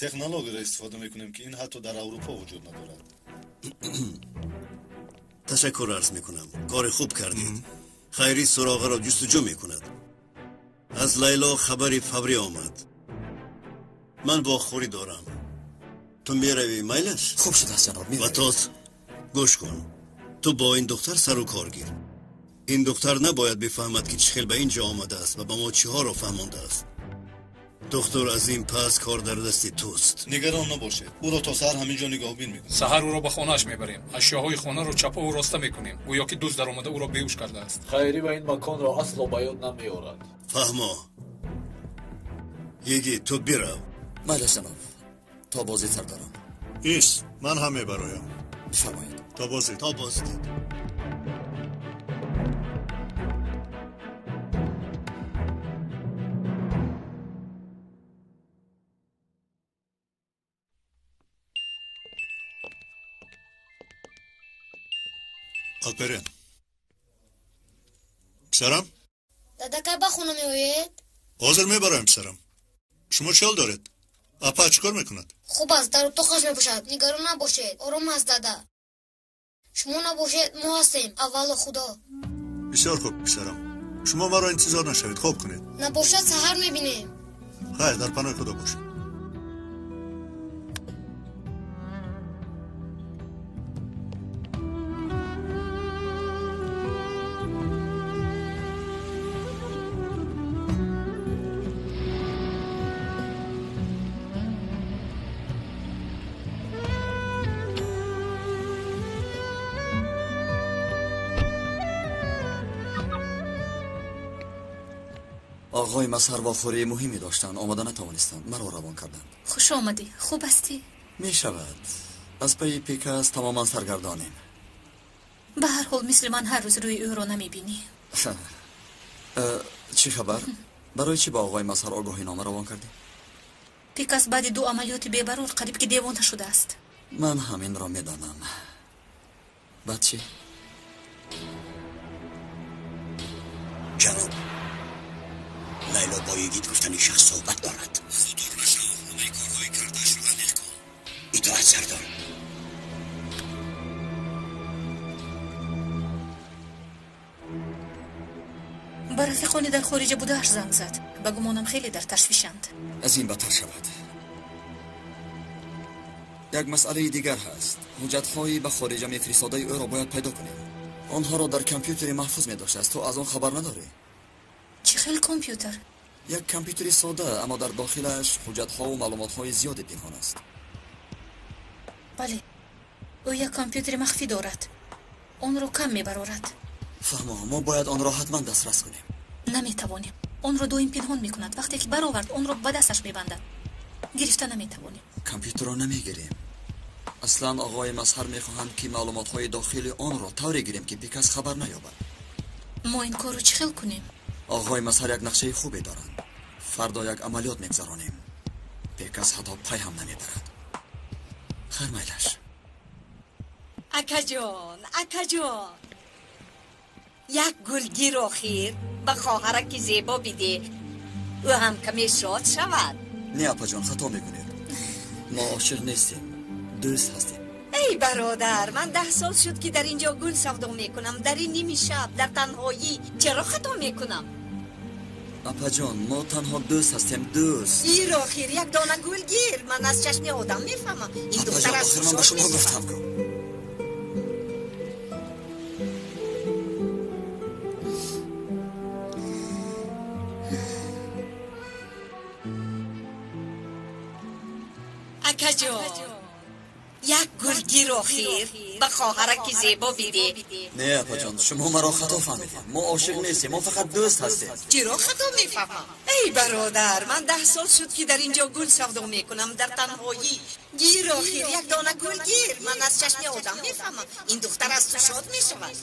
Технологияро истифода мекунем ки ин ҳатто дар Аврупо вуҷуд надорад. Ташаккур арз мекунам. Кори хуб кардед. Хайрӣ суроғаро ҷустуҷӯ мекунад. Аз Лайло хабари фаврӣ омад. Ман вохӯрӣ дорам. Ту меравӣ, майлаш? Хуб шудааст, ҷаноб, меравем. Ватоз, гӯш кун. Ту бо ин духтар сару кор гир. Ин духтар набояд бифаҳмад ки чӣ хел ба ин ҷо омадааст ва ба мо чиҳоро фаҳмондааст. Духтур, аз ин пас кор дар дасти туст. Нигарон набошед, ӯро то саҳар ҳамин ҷо нигоҳбин мекунем. Саҳар ӯро ба хонааш мебарем. Ашёҳои хонаро чапову роста мекунем. Гӯё ки дузд даромада ӯро беҳуш кардааст. Хайрӣ ба ин маконро асло ба ёд намеорад. Фаҳмо. Йигит, ту бирав. Майлаш, ҷаноб. То боздид, сардарам. Ис, ман ҳам мебароям. Бифармоед. То боздид. То боздид. Алперен. Писарам? Дада, кай ба хона меоед? Ҳозир мебароям, писарам. Шумо чӣ ҳол доред? Апа чӣ кор мекунад? Хуб аст, дар утоқаш мебошад. Нигарон набошед, ором аст, дада. Шумо набошед, мо ҳастем, аввало Худо. Бисёр хуб, писарам. Шумо маро интизор нашавед, хоб кунед. Набошад, саҳар мебинем. Хайр, дар паноҳи Худо бошед. Оғои Мазҳар вохӯрии муҳиме доштанд, омода натавонистанд, маро равон карданд. Хуш омадӣ, хуб ҳастӣ? Мешавад. Аз пайи Пикас тамоман саргардонем. Ба ҳар ҳол мисли ман ҳар рӯз рӯи ӯро намебинӣ. Чӣ хабар? Барои чӣ ба оғои Мазҳар огоҳинома равон кардӣ? Пикас баъди ду амалиёти бебарор қариб ки девона шудааст. Ман ҳаминро медонам. Баъд чӣ? Ҷаноб, Лайло бо йигит гуфтани шахс суҳбат дорад. Зудтар нашав, ҳамаи корҳои кардаашро аниқ кун. Итоат, сардор. Ба рафиқони дар хориҷа будааш занг зад. Ба гумонам хеле дар ташвишанд. Аз ин бадтар шавад. Як масъалаи дигар ҳаст. Ҳуҷҷатҳои ба хориҷа мефиристодаи ӯро бояд пайдо кунем. Онҳоро дар компютери маҳфуз медоштааст. Ту аз он хабар надорӣ? Чӣ хел компютер? Як компютери сода, аммо дар дохилаш ҳуҷҷатҳову маълумотҳои зиёде пинҳон аст. Бале, ӯ як компютери махфӣ дорад. Онро кам мебарорад. Фаҳмо, мо бояд онро ҳатман дастрас кунем. Наметавонем. Онро доим пинҳон мекунад. Вақте ки баровард, онро ба дасташ мебандад. Гирифта наметавонем. Компютерро намегирем. Аслан оғои Мазҳар мехоҳанд, ки маълумотҳои дохили онро тавре гирем, ки бекас хабар наёбад. Мо ин корро чӣ хел кунем? Оғои Мазҳар як нақшаи хубе доранд. Фардо як амалиёт мегзаронем. Бекас ҳатто пай ҳам намебарад. Хайр, майлаш. Акаҷон, акаҷон, як гулгир охир ба хоҳараки зебо бидеҳ, ӯ ҳам каме шод шавад. Не, апаҷон, хато мекунед. Мо ошиқ нестем, дӯст ҳастем. Эй бародар, ман 10 сол шуд, ки дар инҷо гул савдо мекунам. Дар ин ними шаб, дар танҳоӣ чаро хато мекунам? Апаҷон, мо танҳо дӯст ҳастем, дӯст. Гир охир, як дона гул гир. Ман аз чашми одам мефаҳмам. Ин духтар аз охир ман ба шумо гуфтам ку. Акаҷон, як гулгир охир ба хоҳараки зебо бидеҳ. Не, апаҷон, шумо маро хато фаҳмидед. Мо ошиқ нестем, мо фақат дӯст ҳастем. Чиро хато мефаҳмам? Эй бародар, ман 10 сол шуд, ки дар инҷо гул савдо мекунам. Дар танҳоӣ гир охир, як дона гул гир. Ман аз чашми одам мефаҳмам. Ин духтар аз ту шод мешавад.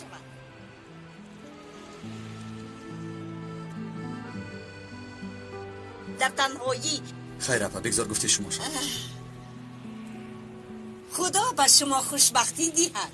Дар танҳоӣ. Хайр, апа, бигзор гуфти шумо шавад. Худо ба шумо хушбахтӣ диҳад.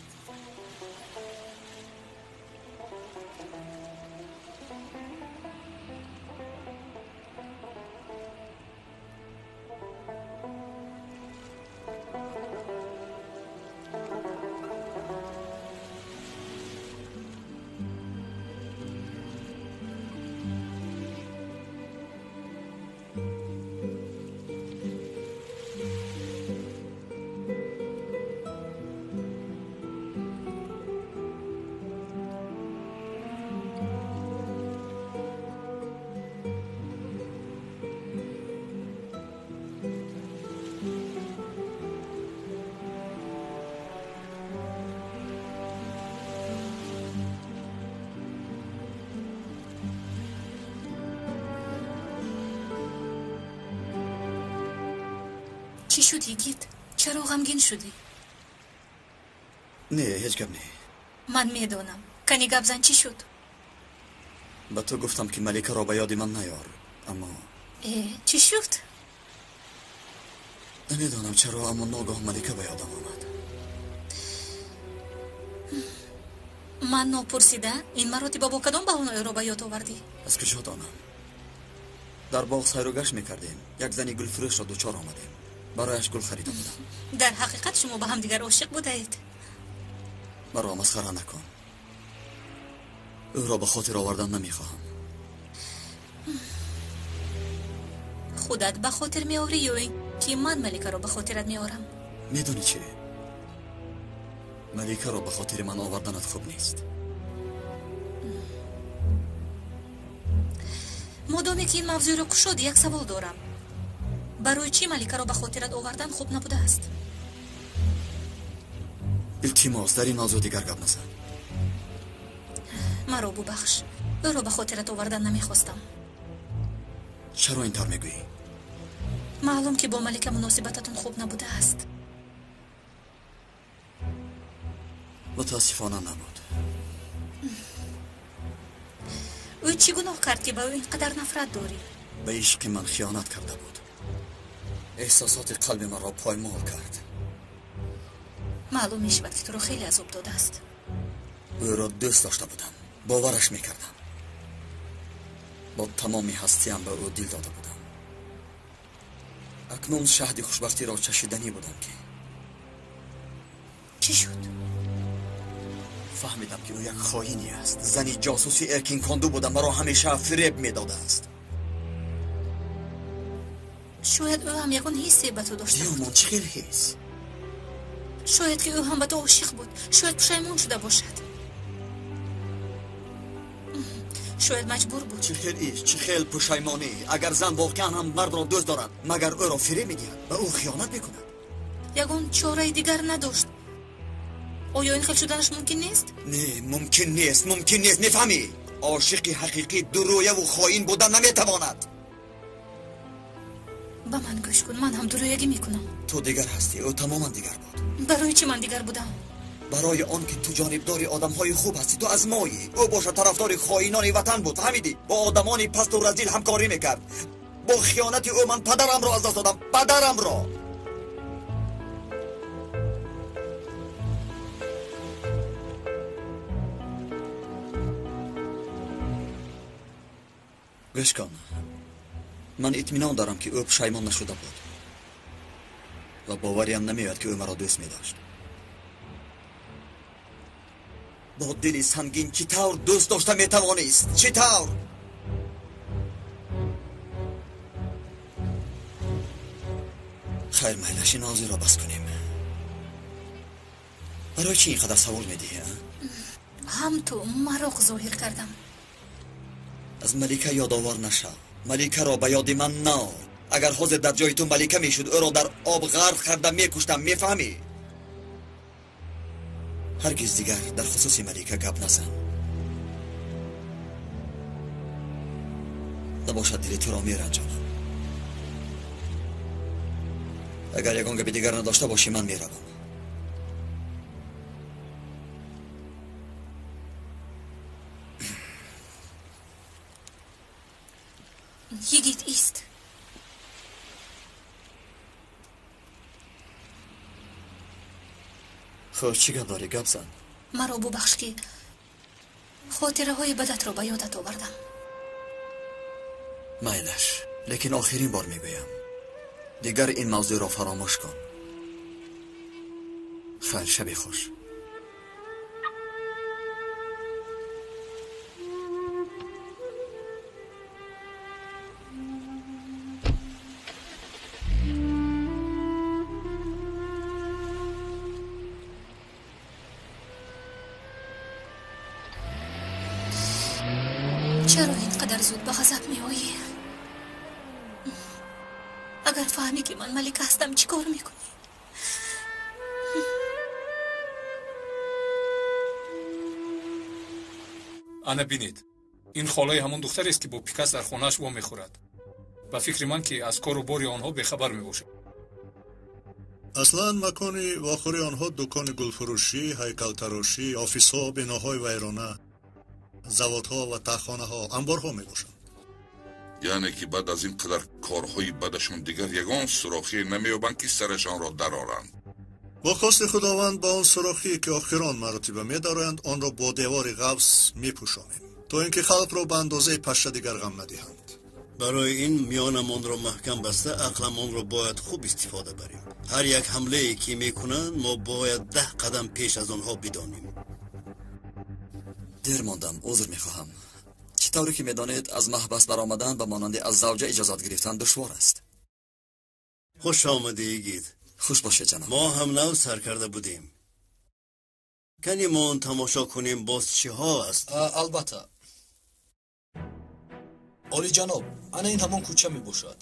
Чӣ шуд, йигит? Чаро ғамгин шудӣ? Не, ҳеҷ гап не. Ман медонам. Кани гап зан, чӣ шуд? Ба ту гуфтам, ки Маликаро ба ёди ман наёр, аммо Чӣ шуд? Намедонам чаро, аммо ногоҳ Малика ба ёдам омад. Ман нопурсида ин маротиба бо кадом баҳона ӯро ба ёд овардӣ? Аз куҷо донам? Дар боғ сайру гашт мекардем. Як зани гулфурӯшро дучор омадем. Барояш гул харида будам. Дар ҳақиқат шумо ба ҳамдигар ошиқ будаед. Маро масхара накун. Ӯро ба хотир овардан намехоҳам. Худат ба хотир меоварӣ ё ин ки ман Маликаро ба хотират меорам? Медонӣ чӣ? Маликаро ба хотири ман оварданат хуб нест. Модоме ки ин мавзӯъро кушодӣ, як савол дорам. Барои чӣ Маликаро ба хотират овардан хуб набудааст? Илтимос, дар ин мавзӯъ дигар гап назан. Маро бубахш, ӯро ба хотират овардан намехостам. Чаро ин тавр мегӯӣ? Маълум, ки бо Малика муносибататон хуб набудааст. Мутаассифона набуд. Ӯ чӣ гуноҳ кард, ки ба ӯ ин қадар нафрат дорӣ? Ба ишқи ман хиёнат карда буд. Эҳсосоти қалби маро поймол кард. Маълум мешавад, ки туро хеле азоб додааст. Ӯро дӯст дошта будам, бовараш мекардам. Бо тамоми ҳастиям ба ӯ дил дода будам. Акнун шаҳди хушбахтиро чашиданӣ будам, ки чӣ шуд? Фаҳмидам, ки ӯ як хоине аст. Зани ҷосуси Эркин Конду буда, маро ҳамеша фиреб медодааст. Шояд ӯ ҳам ягон ҳиссе ба ту дошта. Диёмон, чӣ хел ҳис? Шояд ки ӯ ҳам ба ту ошиқ буд, шояд пушаймон шуда бошад, шояд маҷбур буд. Чӣ хел иш, чӣ хел пушаймонӣ! Агар зан воқеан ҳам мардро дӯст дорад, магар ӯро фиреб медиҳад, ба ӯ хиёнат мекунад? Ягон чораи дигар надошт. Оё ин хел шуданаш мумкин нест? Не, мумкин нест, мумкин нест. Мефаҳмӣ? Ошиқи ҳақиқӣ дурӯяву хоин будан наметавонад. Ба ман гӯш кун, ман ҳам дурӯягӣ мекунам. Ту дигар ҳастӣ, ӯ тамоман дигар буд. Барои чӣ ман дигар будам? Барои он ки ту ҷонибдори одамҳои хуб ҳастӣ, ту аз моӣ. Ӯ бошад тарафдори хоинони ватан буд, фаҳмидӣ? Бо одамони пасту разил ҳамкорӣ мекард. Бо хиёнати ӯ ман падарамро аз даст додам, падарамро. Гӯш кун, ман итминон дорам, ки ӯ пушаймон нашуда буд ва бовариам намеояд, ки ӯ маро дӯст медошт. Бо дили сангин чӣ тавр дӯст дошта метавонист? Чӣ тавр? Хайр, майлаш, ин мавзӯъро бас кунем. Барои чӣ ин қадар савол медиҳӣ? Ҳам ту мароқ зоҳир кардам. Аз Малика ёдовар нашав, Маликаро ба ёди ман наор. Агар ҳозир дар ҷои ту Малика мешуд, ӯро дар об ғарқ карда мекуштам, мефаҳмӣ? Ҳаргиз дигар дар хусуси Малика гап назан. Набошад дили туро меранҷонам. Агар ягон гапи дигар надошта бошӣ, ман меравам. Йигит, ист. Хуб, чӣ гап дорӣ? Гап зан. Маро бубахш, ки хотираҳои бадатро ба ёдат овардам. Майлаш, лекин охирин бор мегӯям, дигар ин мавзӯъро фаромӯш кун. Хайр, шаби хуш. Чаро ин қадар зуд ба ғазаб меоӣ? Агар фаҳмӣ, ки ман Малика ҳастам, чӣ кор мекунӣ? Ана бинед, ин холаи ҳамон духтарест, ки бо Пикас дар хонааш вомехӯрад. Ба фикри ман, ки аз кору бори онҳо бехабар мебошад. Аслан макони вохӯрии онҳо дукони гулфурӯшӣ, ҳайкалтарошӣ, офисҳо, биноҳои вайрона, заводҳо ва таҳхонаҳо, амборҳо мебошанд. Яъне ки баъд аз ин қадар корҳои бадашон дигар ягон сурохие намеёбанд, ки сарашонро дароранд. Бо хости Худованд, ба он сурохие, ки охирон маротиба медароянд, онро бо девори ғафз мепӯшонем, то ин ки халқро ба андозаи пашша дигар ғам надиҳанд. Барои ин миёнамонро маҳкам баста, ақламонро бояд хуб истифода барем. Ҳар як ҳамлае, ки мекунанд, мо бояд 10 қадам пеш аз онҳо бидонем. Дер мондам, узр мехоҳам. Чӣ тавре ки медонед, аз маҳбас баромадан ба монанди аз завҷа иҷозат гирифтан душвор аст. Хуш омадӣ, йигит. Хуш бошед, ҷаноб. Мо ҳам нав сар карда будем. Кани мо он тамошо кунем, боз чиҳо аст? Албатта. Олиҷаноб, ана ин ҳамон кӯча мебошад.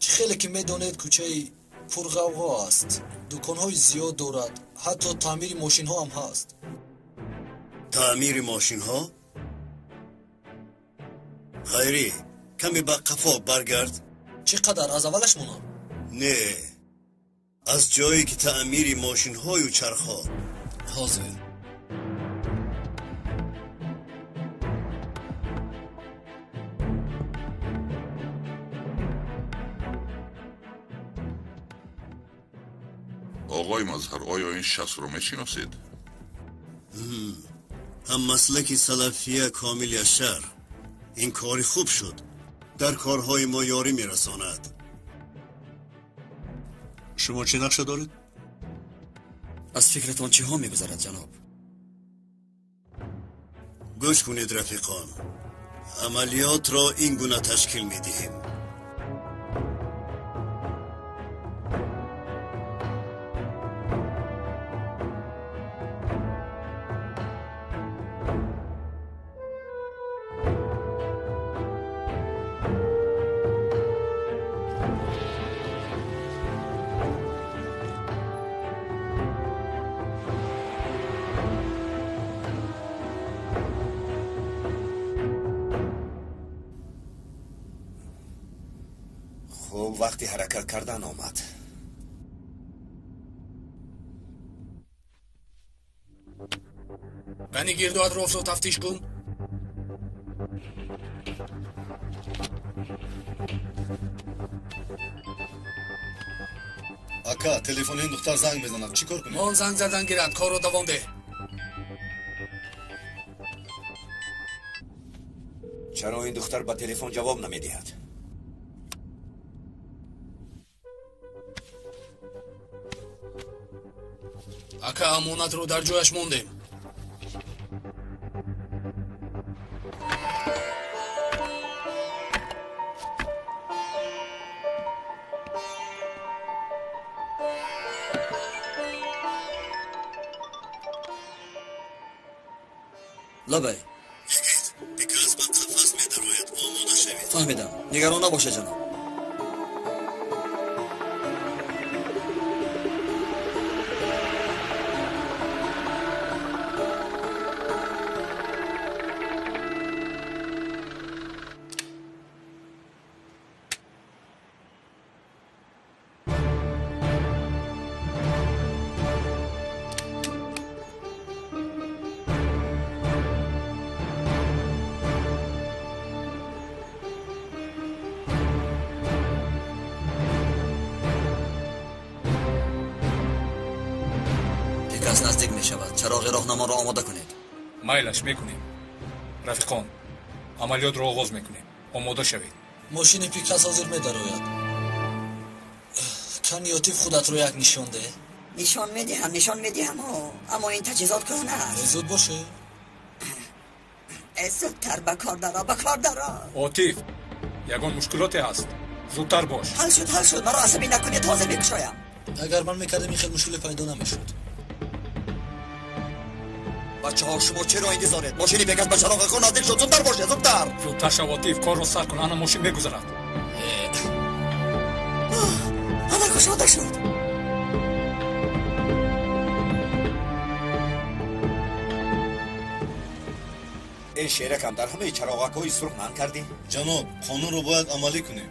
Чӣ хеле ки медонед, кӯчаи пурғавғо аст, дуконҳои зиёд дорад, ҳатто таъмири мошинҳо ҳам ҳаст. Таъмири мошинҳо? Хайрӣ, каме ба қафо баргард. Чӣ қадар аз аввалаш монам? Не, аз ҷое ки таъмири мошинҳою чархҳо. Ҳозир. Оғои Мазҳар, оё ин шахсро мешиносед? Ҳаммаслаки салафия Комил Яшар. Ин кори хуб шуд, дар корҳои мо ёрӣ мерасонад. Шумо чӣ нақша доред? Аз фикратон чиҳо мегузарад, ҷаноб? Гӯш кунед, рафиқон, амалиётро ин гуна ташкил медиҳем. Хуб, вақти ҳаракат кардан омад. Қани гирду атрофро тафтиш кун. Ака, телефони ин духтар занг мезанад. Чӣ кор кунем? Он занг задан гирад, корро давом деҳ. Чаро ин духтар ба телефон ҷавоб намедиҳад? Ака, амонатро дар ҷояш мондем. Лабай. Йигит, Пикас ба қафас медарояд, омода шавед. Фаҳмидам. Нигарон набошед, ҷаноб. Пикас наздик мешавад. Чароғи роҳнаморо омода кунед. Майлаш, мекунем. Рафиқон, амалиётро оғоз мекунем. Омода шавед. Мошини Пикас ҳозир медарояд. Кани Отиф, худатро як нишон деҳ. Нишон медиҳам, нишон медиҳам, аммо ин таҷҳизот кӯҳна аст. Зуд боше. Зудтар ба кор даро, ба кор даро. Отиф, ягон мушкилоте ҳаст? Зудтар бош. Ҳал шуд, ҳал шуд. Маро асабӣ накунед, ҳозир мекушоям. Агар ман мекардам, ин хел мушкиле пайдо намешуд. Бачаҳо, шумо чаро интизоред? Мошини Пекас ба чароғи хун наздик шуд. Зудтар бошед, зудтар. Зудтар шав, Отиф, корро сар кун. Ана мошин мегузарад. Ана кушода шуд. Эй шеракам, дар ҳамаи чароғакҳои сурх манъ кардӣ? Ҷаноб, қонунро бояд амалӣ кунем.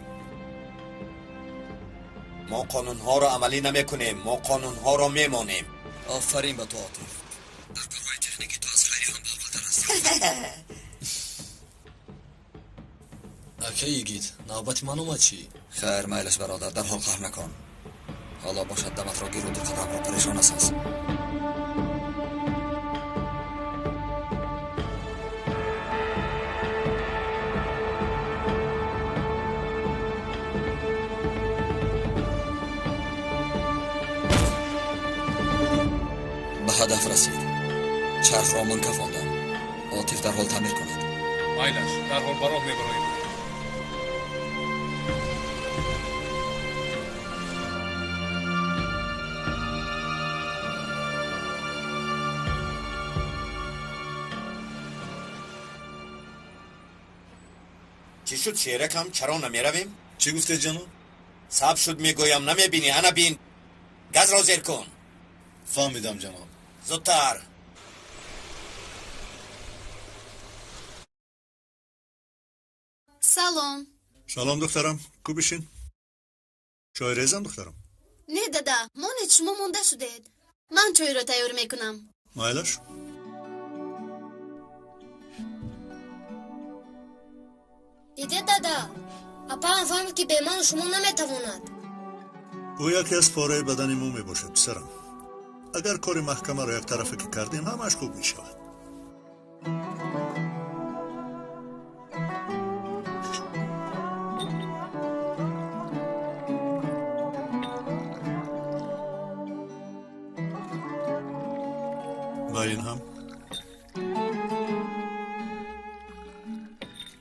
Мо қонунҳоро амалӣ намекунем, мо қонунҳоро мемонем. Офарин ба ту, Отиф. Дар корҳои техникӣ ту аз хайри ҳам боқатар ҳастӣ. Ака йигит, навбати ман омад чӣ? Хайр, майлаш, бародар, дарҳол қаҳр накун. Ҳоло бошад, даматро гиру ду қадамро парешон насоз. Ба ҳадаф расид. Чархро мункафондам. Отиф дарҳол таъмир кунад. Майлаш, дарҳол ба роҳ мебароем. Чӣ шуд, шеракам? Чаро намеравем? Чӣ гуфтед, ҷаноб? Саб шуд, мегӯям, намебинӣ? Ана бин, газро зер кун. Фаҳмидам, ҷаноб. Зудтар. Салом. Салом, духтарам. Ку бишин. Чой резам, духтарам? Не, дада, монед, шумо монда шудед. Ман чойро тайёр мекунам. Майлаш. Дидед, дада, апаам фаҳмид, ки бе ману шумо наметавонад. Ӯ яке аз пораи бадани мо мебошад, писарам. Агар кори маҳкамаро яктарафа ки кардем, ҳамааш хуб мешавад. Ва ин ҳам.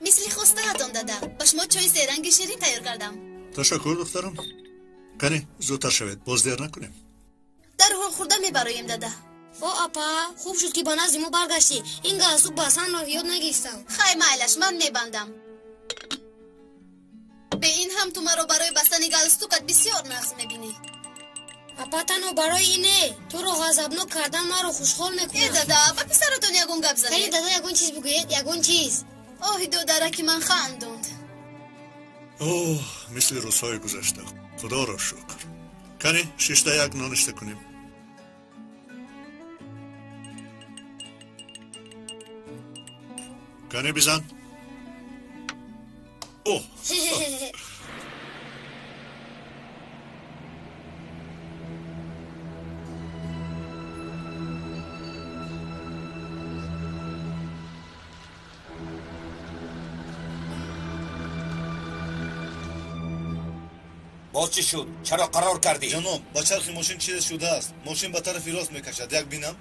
Мисли хостаатон, дада, ба шумо чойи серанги ширин тайёр кардам. Ташаккур, духтарам. Қани, зудтар шавед, боз дер накунем. Дарҳол хӯрда мебароем, дада. О, апа, хуб шуд, ки ба назди мо баргаштӣ. Ин галстук басанро ёд нагирифтам. Хай, майлаш, ман мебандам. Бе ин ҳам ту маро барои бастани галстукат бисёр нағз мебинӣ. Апа, танҳо барои ине туро ғазабнок кардан маро хушҳол мекунад. Э дада, ба писаратон ягон гап занед. Кани дада, ягон чиз бигӯед, ягон чиз. Оҳи додараки ман хандонд. Оҳ, мисли рӯзҳои гузашта. Худоро шукр. Кани шишта як ноништа кунем. Кани бизан. Оҳ. Боз чӣ шуд? Чаро қарор кардӣ? Ҷаноб, ба чархи мошин чизе шудааст. Мошин ба тарафи рост мекашад. Як бинам.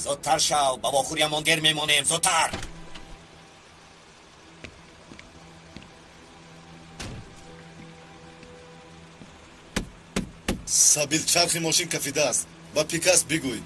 Зудтар шав, ба вохӯриамон дер мемонем. Зудтар. Сабил, чархи мошин кафидааст. Ба Пикас бигӯй.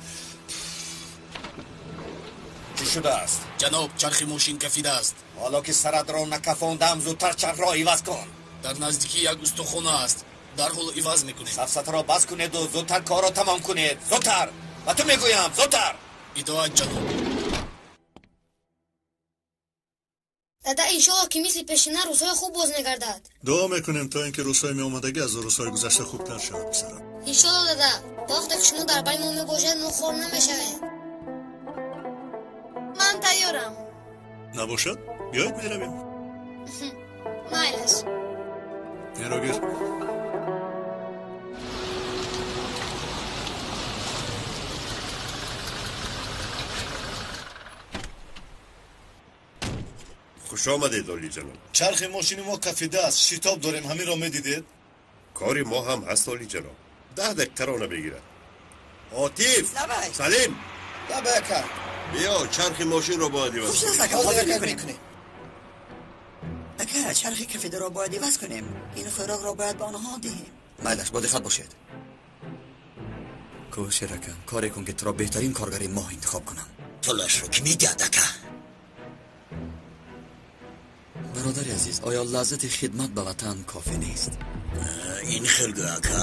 Чӣ шудааст? Ҷаноб, чархи мошин кафидааст. Ҳоло ки саратро накафондам, зудтар чархро иваз кун. Дар наздикӣ як устохона аст. Дарҳол иваз мекунем. Сафсатаро бас кунеду зудтар корро тамом кунед. Зудтар! Ба ту мегӯям, зудтар! Итоат, ҷаноб. Дада, иншолло ки мисли пешина рӯзҳои хуб боз мегардад. Дуо мекунем то ин ки рӯзҳои меомадагӣ аз рӯзҳои гузашта хубтар шавад, писарам. Иншолло дада, то вақте ки шумо дар байни мо мебошед, мо хор намешавем. Ман тайёрам. Набошад, биёед меравем. Майлаш. Инро гир. Хуш омадед, олиҷаноб. Чархи мошини мо кафидааст. Шитоб дорем, ҳаминро медидед? Кори мо ҳам ҳаст, олиҷаноб. 10 дақиқаро намегирад. Отиф! Салим! Лабай, ака. Биё, чархи мошинро бояд иваз кунем. Ака, чархи кафидаро бояд иваз кунем. Ин хӯрокро бояд ба онҳо диҳем. Майлаш, бо диққат бошед. Кӯшир ака, коре кун ки туро беҳтарин коргари моҳ интихоб кунам. Пулашро ки медиҳад, ака? Бародари азиз, оё лаззати хидмат ба ватан кофӣ нест? Ин хел гӯ, ака.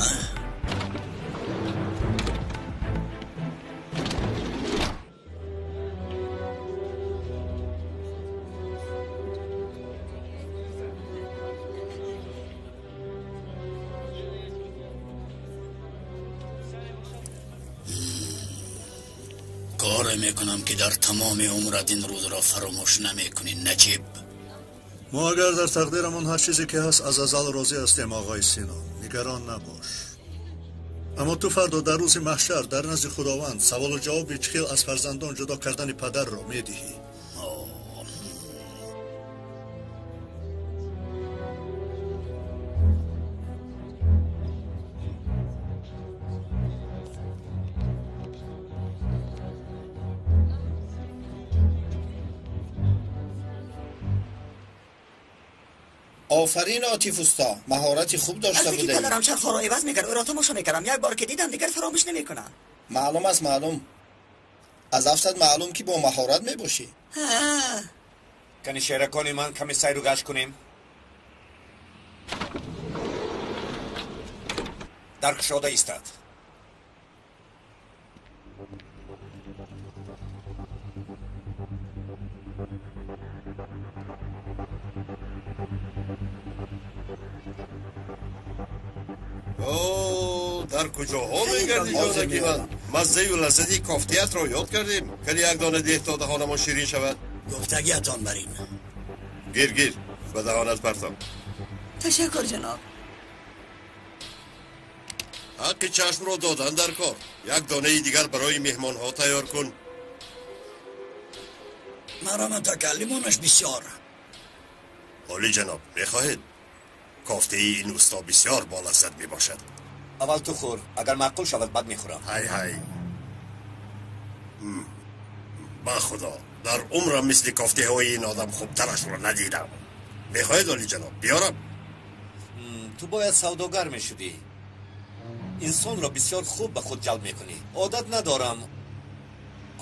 Коре мекунам ки дар тамоми умрат ин рӯзро фаромӯш намекунӣ, Наҷиб. Мо агар дар тақдирамон ҳар чизе ки ҳаст аз азал розӣ ҳастем, оғои Сино. Нигарон набош. Аммо ту фардо дар рӯзи маҳшар дар назди Худованд саволу ҷавоби чӣ хел аз фарзандон ҷудо кардани падарро медиҳӣ. Офарин, Отиф усто, маҳорати хуб дошта Аз ки будаӣ. падарам чархҳоро иваз мекард, ӯро тамошо мекардам. Як бор ки дидам, дигар фаромӯш намекунам. Маълум аст, маълум. Аз афсат маълум ки бо маҳорат мебошӣ. Кани шеракони ман, каме сайру гашт кунем. Дар кушода истад. О, дар куҷоҳо мегардӣ, ҷонаки ман? Маззаю лаззати кофтиятро ёд кардем. Кани як дона деҳ то даҳонамон ширин шавад. Гуфтагиятон бар ин. Гир, гир, ба даҳонат партом. Ташаккур, ҷаноб. Ҳаққи чашмро додан дар кор. Як донаи дигар барои меҳмонҳо тайёр кун. Маро ака, лимонаш бисёр. Олиҷаноб, мехоҳед? Кофтаи ин усто бисёр болаззат мебошад. Аввал ту хӯр, агар маъқул шавад, баъд мехӯрам. Ҳай, ҳай. Ба худо, дар умрам мисли кофтаҳои ин одам хубтарашро надидам. Мехоҳед, олиҷаноб, биёрам? Ту бояд савдогар мешудӣ. Инсонро бисёр хуб ба худ ҷалб мекунӣ. Одат надорам,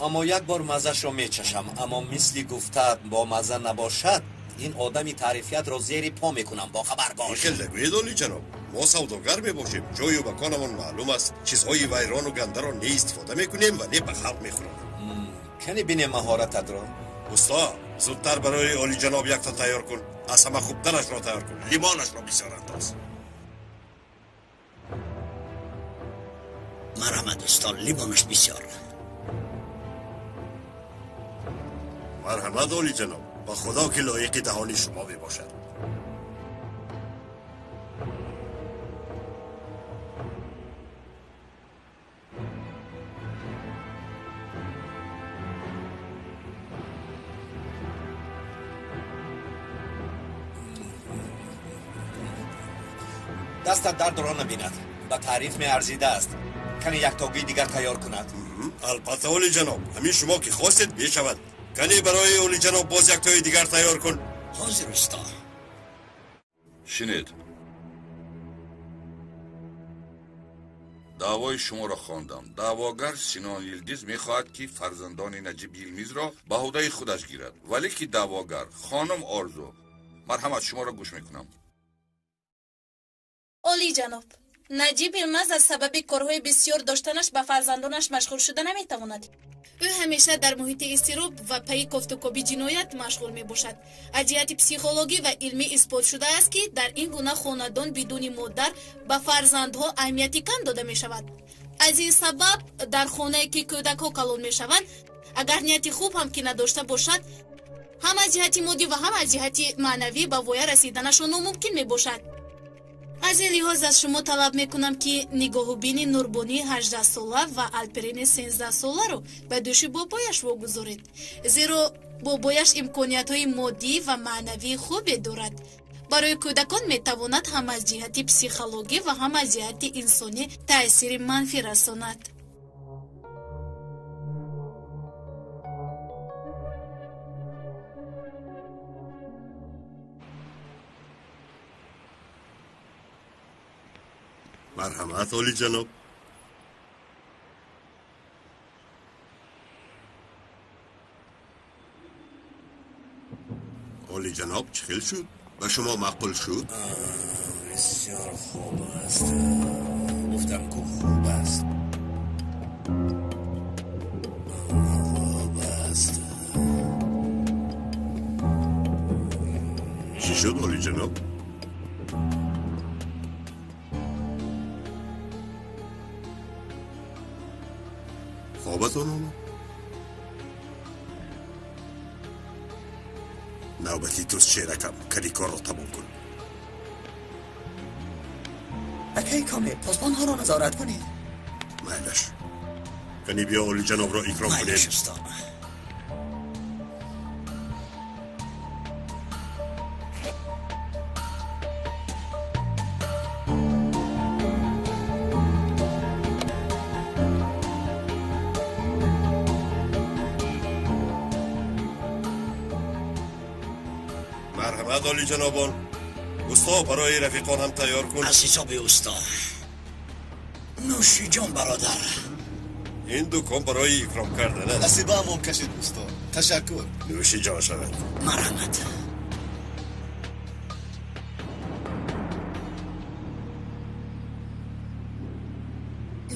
аммо як бор маззашро мечашам. Аммо мисли гуфтаат бо мазза набошад, Ин одами таърифиятро зери по мекунам, бохабар бош. Хел нагӯед, олиҷаноб. Мо савдогар мебошем, ҷою маконамон маълум аст. Чизҳои вайрону гандаро не истифода мекунем ва не ба халқ мехӯронем. Кани бинем маҳорататро. Усто, зудтар барои олиҷаноб якта тайёр кун. Аз ҳама хубтарашро тайёр кун. Лимонашро бисёр андоз. Марҳамат, усто, лимонаш бисёр. Марҳамат, олиҷаноб. Ба худо ки лоиқи даҳони шумо мебошад. Дастат дардро набинад. Ба таъриф меарзидааст. Кани яктогии дигар тайёр кунад. Албатта, олиҷаноб, ҳамин шумо ки хостед мешавад. Кани барои олиҷаноб боз яктои дигар тайёр кун. Ҳозир, усто. Шинед. Даъвои шуморо хондам. Даъвогар Синон Йилдиз мехоҳад, ки фарзандони Наҷиб Йилмизро ба ҳудаи худаш гирад. Вале ки даъвогар хонум Орзу, марҳамат, шуморо гӯш мекунам. Олиҷаноб, Наҷиб Йилмаз аз сабаби корҳои бисёр доштанаш ба фарзандонаш машғул шуда наметавонад. Ӯ ҳамеша дар муҳити изтироб ва пайи кофтукоби ҷиноят машғул мебошад. Аз ҷиҳати психологӣ ва илмӣ исбот шудааст, ки дар ин гуна хонадон бидуни модар ба фарзандҳо аҳамияти кам дода мешавад. Аз ин сабаб дар хонае ки кӯдакҳо калон мешаванд, агар нияти хуб ҳам ки надошта бошад, ҳам аз ҷиҳати моддӣ ва ҳам аз ҷиҳати маънавӣ ба воя расиданашон номумкин мебошад. Аз ин лиҳоз аз шумо талаб мекунам, ки нигоҳубини Нурбонии 18-сола ва Алперини 13-соларо ба дӯши бобояш вогузоред, зеро бобояш имкониятҳои моддӣ ва маънавии хубе дорад. Барои кӯдакон метавонад ҳам аз ҷиҳати психологӣ ва ҳам аз ҷиҳати инсонӣ таъсири манфӣ расонад. Марҳамат, олиҷаноб. Олиҷаноб, чӣ хел шуд? Ба шумо маъқул шуд? Бисёр хуб аст. Гуфтам ку хуб аст. Хуб аст. Чӣ шуд, олиҷаноб? Хобатон омад? Навбати туст, шеракам. Кади корро тамом кун. Акай Комил, посбонҳоро назорат кунед. Майлаш. Кани биё олиҷанобро икром кунем. Майлаш, усто. Марҳамат, олиҷанобон. Усто, барои рафиқон ҳам тайёр кун. Аз ҳисоби усто. Нӯши ҷон, бародар. Ин дукон барои икром кардан аст. Насибаамон кашид, усто. Ташаккур. Нӯши ҷон шавад. Марҳамат.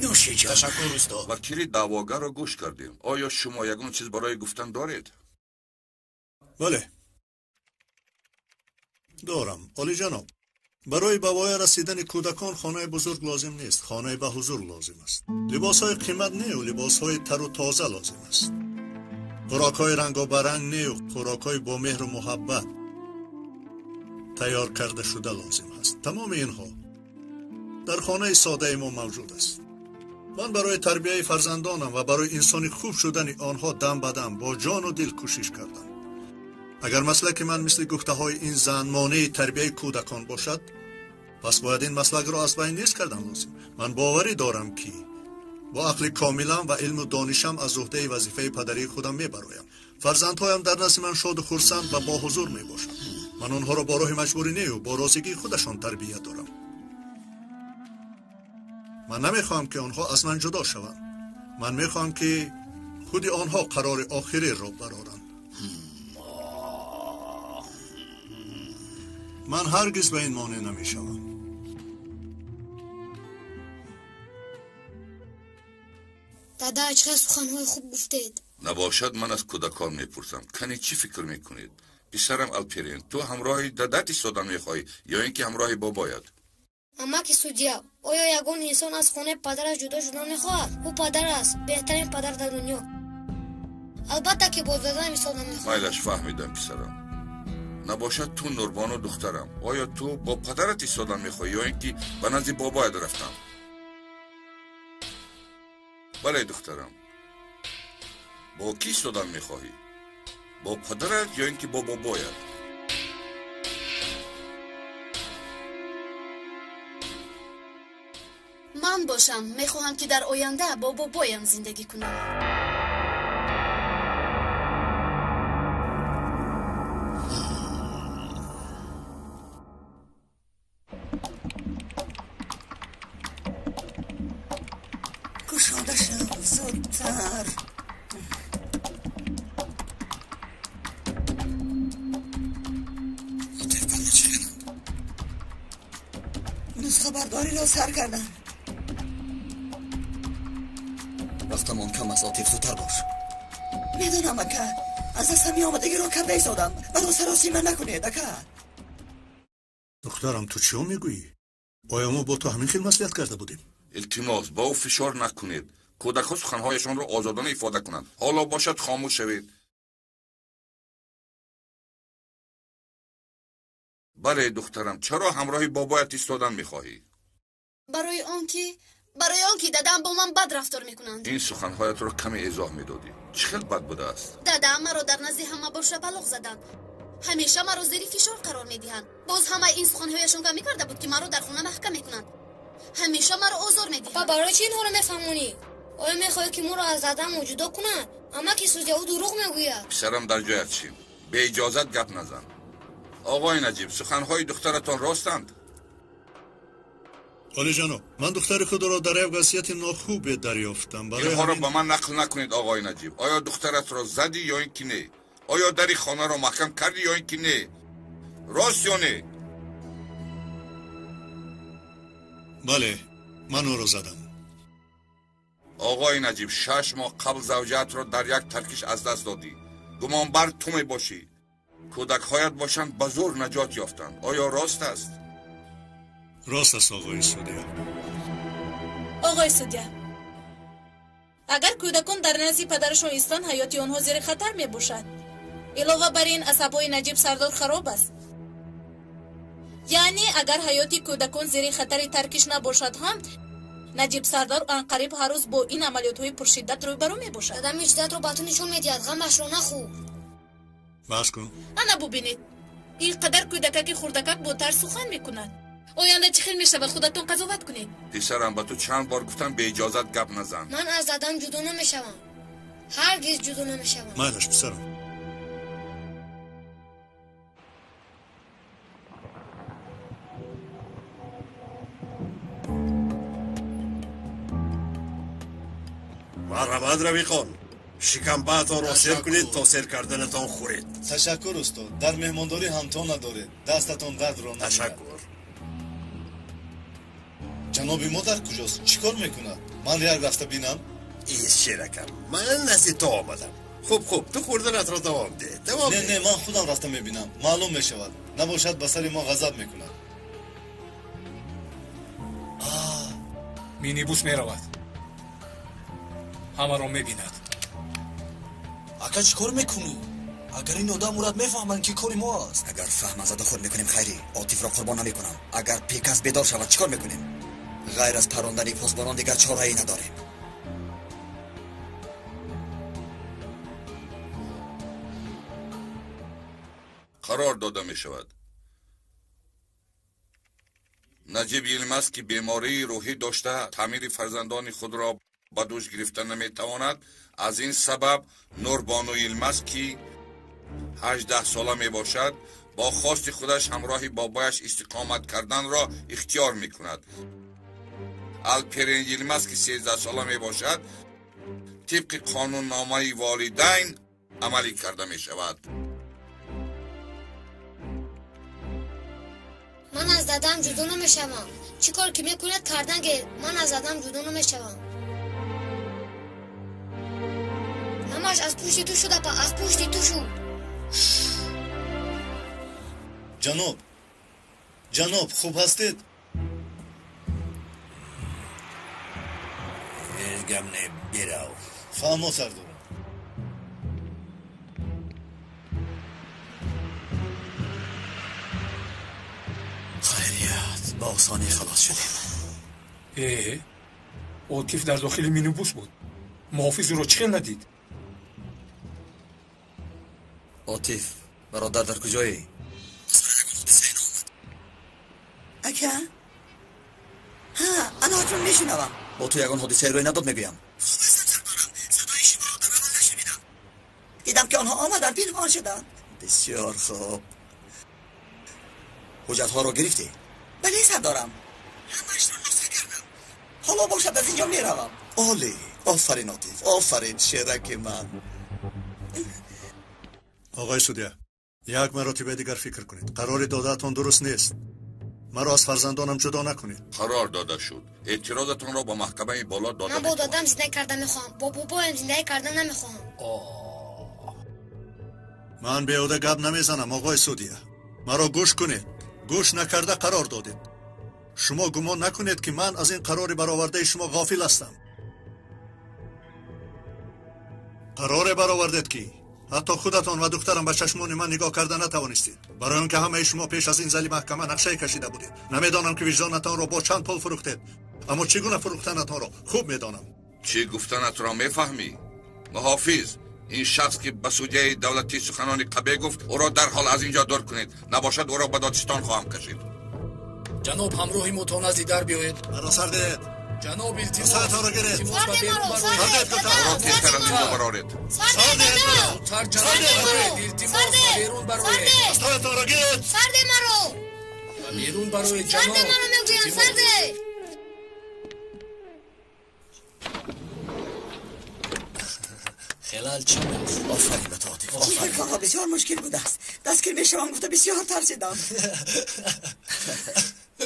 Нӯши ҷон. Ташаккур, усто. Вакили даъвогарро гӯш кардем. Оё шумо ягон чиз барои гуфтан доред? Бале, дорам, олиҷаноб. Барои ба воя расидани кӯдакон хонаи бузург лозим нест, хонаи ба ҳузур лозим аст. Либосҳои қимат нею либосҳои тару тоза лозим аст. Хӯрокҳои рангобаранг нею хӯрокҳои бо меҳру муҳаббат тайёр карда шуда лозим аст. Тамоми инҳо дар хонаи содаи мо мавҷуд аст. Ман барои тарбияи фарзандонам ва барои инсони хуб шудани онҳо дам ба дам бо ҷону дил кӯшиш кардам. Агар маслаки ман мисли гуфтаҳои ин зан монеи тарбияи кӯдакон бошад, пас бояд ин маслакро аз байн нест кардан лозим. Ман боварӣ дорам, ки бо ақли комилам ва илму донишам аз уҳдаи вазифаи падарии худам мебароям. Фарзандҳоям дар назди ман шоду хурсанд ва бо ҳузур мебошанд. Ман онҳоро бо роҳи маҷбурӣ нею бо розигии худашон тарбия дорам. Ман намехоҳам, ки онҳо аз ман ҷудо шаванд. Ман мехоҳам, ки худи онҳо қарори охириро бароранд. Ман ҳаргиз ба ин монеъ намешавам. Дада, чӣ хел суханҳои хуб гуфтед. Набошад, ман аз кӯдакон мепурсам. Кане чӣ фикр мекунед? Писарам Алперен, ту ҳамроҳи дадат истодан мехоҳӣ ё ин ки ҳамроҳи бобоят? Амаки судья, оё ягон инсон аз хонаи падараш ҷудо шудан мехоҳад? Ӯ падар аст, беҳтарин падар дар дунё. Албатта ки бо дадам истодан мехоҳам. Майлаш, фаҳмидам, писарам. Набошад, ту Нурбону духтарам, оё ту бо падарат истодан мехоҳӣ ё ин ки ба назди бобоят рафтам? Бале, духтарам. Бо кӣ истодан мехоҳӣ? Бо падарат ё ин ки бо бобоят? Ман бошам, мехоҳам ки дар оянда бо бобоям зиндагӣ кунам. Кушода шав, зудтар. Нусхабардориро сар кардам. Вақтамон кам аст, Отиф, зудтар бош. Медонам, ака, аз дастам меомадагиро карда истодам. Маро саросима накунед, ака. Духтарам, ту чиҳо мегӯӣ? Оё мо бо ту ҳамин хел маслиҳат карда будем? Илтимос, ба ӯ фишор накунед. Кӯдакҳо суханҳояшонро озодона ифода кунанд. Ҳоло бошад, хомӯш шавед. Бале, духтарам, чаро ҳамроҳи бобоят истодан мехоҳӣ? Барои он ки дадам бо ман бад рафтор мекунанд. Ин суханҳоятро каме эзоҳ медодӣ. Чӣ хел бад будааст? Дадам маро дар назди ҳама бо шапалоқ заданд. Ҳамеша маро зери фишор қарор медиҳанд. Боз ҳамаи ин суханҳояшон кам мекарда буд ки маро дар хона маҳкам мекунанд. Ҳамеша маро озор медиҳанд. Ба барои чӣ инҳоро мефаҳмонӣ? Оё мехоҳӣ ки моро аз дадамон ҷудо кунанд? Амаки судья, ӯ дурӯғ мегӯяд. Писарам, дар ҷоят шин. Беиҷозат гап назан. Оғои Наҷиб, суханҳои духтаратон ростанд? Олиҷаноб, ман духтари худро дар як вазъияти нохубе дарёфтам. Инҳоро ба ман нақл накунед, оғои Наҷиб. Оё духтаратро задӣ ё ин ки не? Оё дари хонаро маҳкам кардӣ ё ин ки не? Рост ё не? Бале, ман ӯро задам. Оғои Наҷиб, 6 моҳ қабл завҷаатро дар як таркиш аз даст додӣ. Гумонбар ту мебошӣ. Кӯдакҳоят бошанд ба зӯр наҷот ёфтанд. Оё рост аст? Рост аст, оғои судья. Оғои судья, агар кӯдакон дар назди падарашон истанд, ҳаёти онҳо зери хатар мебошад. Илова бар ин, асабҳои Наҷиб сардор хароб аст. Яъне агар ҳаёти кӯдакон зери хатари таркиш набошад ҳам, Наҷиб сардор анқариб ҳар рӯз бо ин амалиётҳои пуршиддат рӯбарӯ мебошад. Дадам шиддатро ба ту нишон медиҳад, ғамашро нахӯр. Бас кун. Ана бубинед, ин қадар кӯдакаки хурдакак бо тарс сухан мекунад. Оянда чӣ хел мешавад, худатон қазоват кунед. Писарам, ба ту чанд бор гуфтам беиҷозат гап назан. Ман аз дадам ҷудо намешавам. Ҳаргиз ҷудо намешавам. Майлаш, писарам. Марҳамат, равиқон, шикамбаатонро сер кунед то сер карданатон хӯред. Ташаккур, устод. Дар меҳмондорӣ ҳамто надоред. Дастатон дардро намегирад. Ташаккур. Ҷаноби мо дар куҷост? Чӣ кор мекунад? Ман як рафта бинам. Ис шеракам, ман назди ту омадам. Хуб, хуб, ту хӯрданатро давом деҳ. Давом Не, не, ман худам рафта мебинам. Маълум мешавад. Набошад, ба сари мо ғазаб мекунад. Минибус меравад. Ҳамаро мебинад. Ака, чӣ кор мекунӣ? Агар ин одам мурад, мефаҳманд ки кори мо аст. Агар фаҳманд, зада худ мекунем, хайрӣ. Отифро қурбон намекунам. Агар Пикас бедор шавад, чӣ кор мекунем? Ғайр аз парондани посбонон дигар чорае надорем. Қарор дода мешавад. Наҷиб Йилмаз, ки бемории рӯҳӣ дошта, таъмири фарзандони худро ба дӯш гирифта наметавонад. Аз ин сабаб Нурбону Йилмаз, ки 18 сола мебошад, бо хости худаш ҳамроҳи бобояш истиқомат карданро ихтиёр мекунад. Алперен Йилмаз, ки 13 сола мебошад, тибқи қонунномаи волидайн амалӣ карда мешавад. Ман аз дадам ҷудо намешавам. Чӣ кор ки мекунед кардан ге, ман аз дадам ҷудо намешавам. Ҳамаш аз пушти ту шуд, апа, аз пушти ту шуд. Ҷаноб, ҷаноб, хуб ҳастед? Ҳеҷ гап не, бирав. Фаҳмо, сардорам. Хайрият, ба осонӣ халос шудем. Э, Отиф дар дохили минибус буд. Муҳофиз ӯро чӣ хел надид? Отиф, бародар, дар куҷоӣ? Ака? Ҳа, ана акнун мешунавам. Бо ту ягон ҳодисае рӯй надод, мегӯям. Садои шуморо дар аввал нашунидам. Дидам ки онҳо омаданд, пинҳон шуданд. Бисёр хуб. Ҳуҷҷатҳоро гирифтӣ? Бале, сардорам. Ҳамаашро нусха кардам. Ҳоло бошад аз инҷо меравам. Олӣ! Офарин, Отиф, офарин, шераки ман. Оғои судья, як маротиба дигар фикр кунед. Қарори додаатон дуруст нест. Маро аз фарзандонам ҷудо накунед. Қарор дода шуд. Эътирозатонро ба маҳкамаи боло дода Ман бо дадам зиндагӣ карда мехоҳам, бо бобоям зиндагӣ карда намехоҳам. Ман беҳуда гап намезанам, оғои судья. Маро гӯш кунед. Гӯш накарда қарор додед. Шумо гумон накунед, ки ман аз ин қарори баровардаи шумо ғофил ҳастам. Қароре баровардед, ки ҳатто худатон ва духтарам ба чашмони ман нигоҳ карда натавонистед. Барои он ки ҳамаи шумо пеш аз ин зали маҳкама нақшае кашида будед. Намедонам, ки виҷдонатонро бо чанд пул фурӯхтед, аммо чӣ гуна фурӯхтанатонро хуб медонам. Чӣ гуфтанатро мефаҳмӣ? Муҳофиз, ин шахс, ки ба судяи давлатӣ суханони қабеҳ гуфт, ӯро дарҳол аз ин ҷо дур кунед. Набошад, ӯро ба додистон хоҳам кашид. Ҷаноб, ҳамроҳи мо то назди дар биёед. Маро сар диҳед. Ҷаноб, илтимос. Саратонро гиред. Илтимос, ба берун бароед. Ӯро тезтар аз ин ҷо бароред. Зудтар, ҷаноб, бароед. Илтимос, ба берун бароед. Саратонро гиред. Сарде маро! Ба берун бароед, Сарде ҷаноб. маро мегӯям, Илтимос. сарде! Хелал чӣ аст? Офарин ба ту, Отиф, Ин офарин. корҳо бисёр мушкил будааст. Дастгир мешавам гуфта бисёр тарсидам.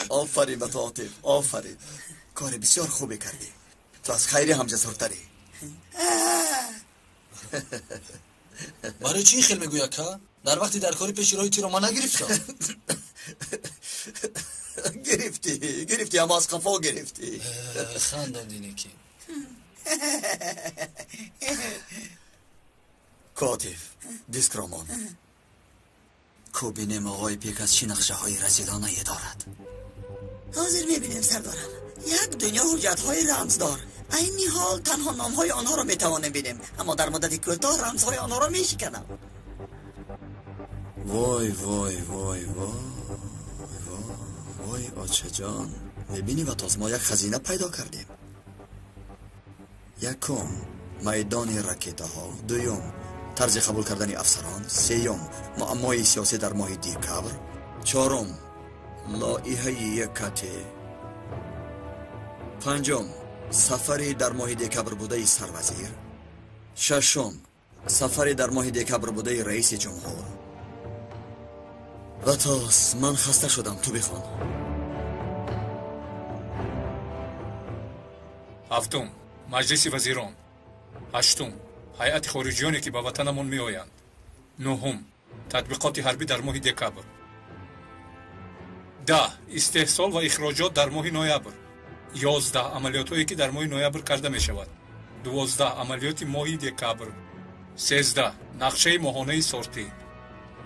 Офарин ба ту, Отиф, офарин. Кори бисёр хубе кардӣ. Ту аз Хайрӣ ҳам ҷасуртарӣ. Барои чӣ ин хел мегӯӣ, ака? Дар вақти дар кори пеши роҳи тиро ман нагирифтам. Гирифтӣ, гирифтӣ, аммо аз қафо гирифтӣ. Хандондине ки. Котиф, дискро мон. Ку бинем, оғои Пекас чӣ нақшаҳои разилонае дорад. Ҳозир мебинем, сардорам. Як дунё ҳуҷҷатҳои рамздор. Айни ҳол танҳо номҳои онҳоро метавонем бинем, аммо дар муддати кӯтоҳ рамзҳои онҳоро мешиканам. Вой, вой, вой, вой, вой, вой, очаҷон, мебинӣ, Ватоз, мо як хазина пайдо кардем. Якум, майдони ракетаҳо. Дуюм, тарзи қабул кардани афсарон. Сеюм, муаммои сиёсӣ дар моҳи декабр. Чорум, лоиҳаи якате. Панҷум, сафари дар моҳи декабр будаи сарвазир. Шашум, сафари дар моҳи декабр будаи раиси ҷумҳур. Ватоз, ман хаста шудам, ту бихон. Ҳафтум, маҷлиси вазирон. Ҳаштум, ҳайати хориҷиёне, ки ба ватанамон меоянд. Нуҳум, татбиқоти ҳарбӣ дар моҳи декабр. 10, истеҳсол ва ихроҷот дар моҳи ноябр. 11, амалиётҳое, ки дар моҳи ноябр карда мешавад. 12, амалиёти моҳи декабр. 13, нақшаи моҳонаи сортӣ.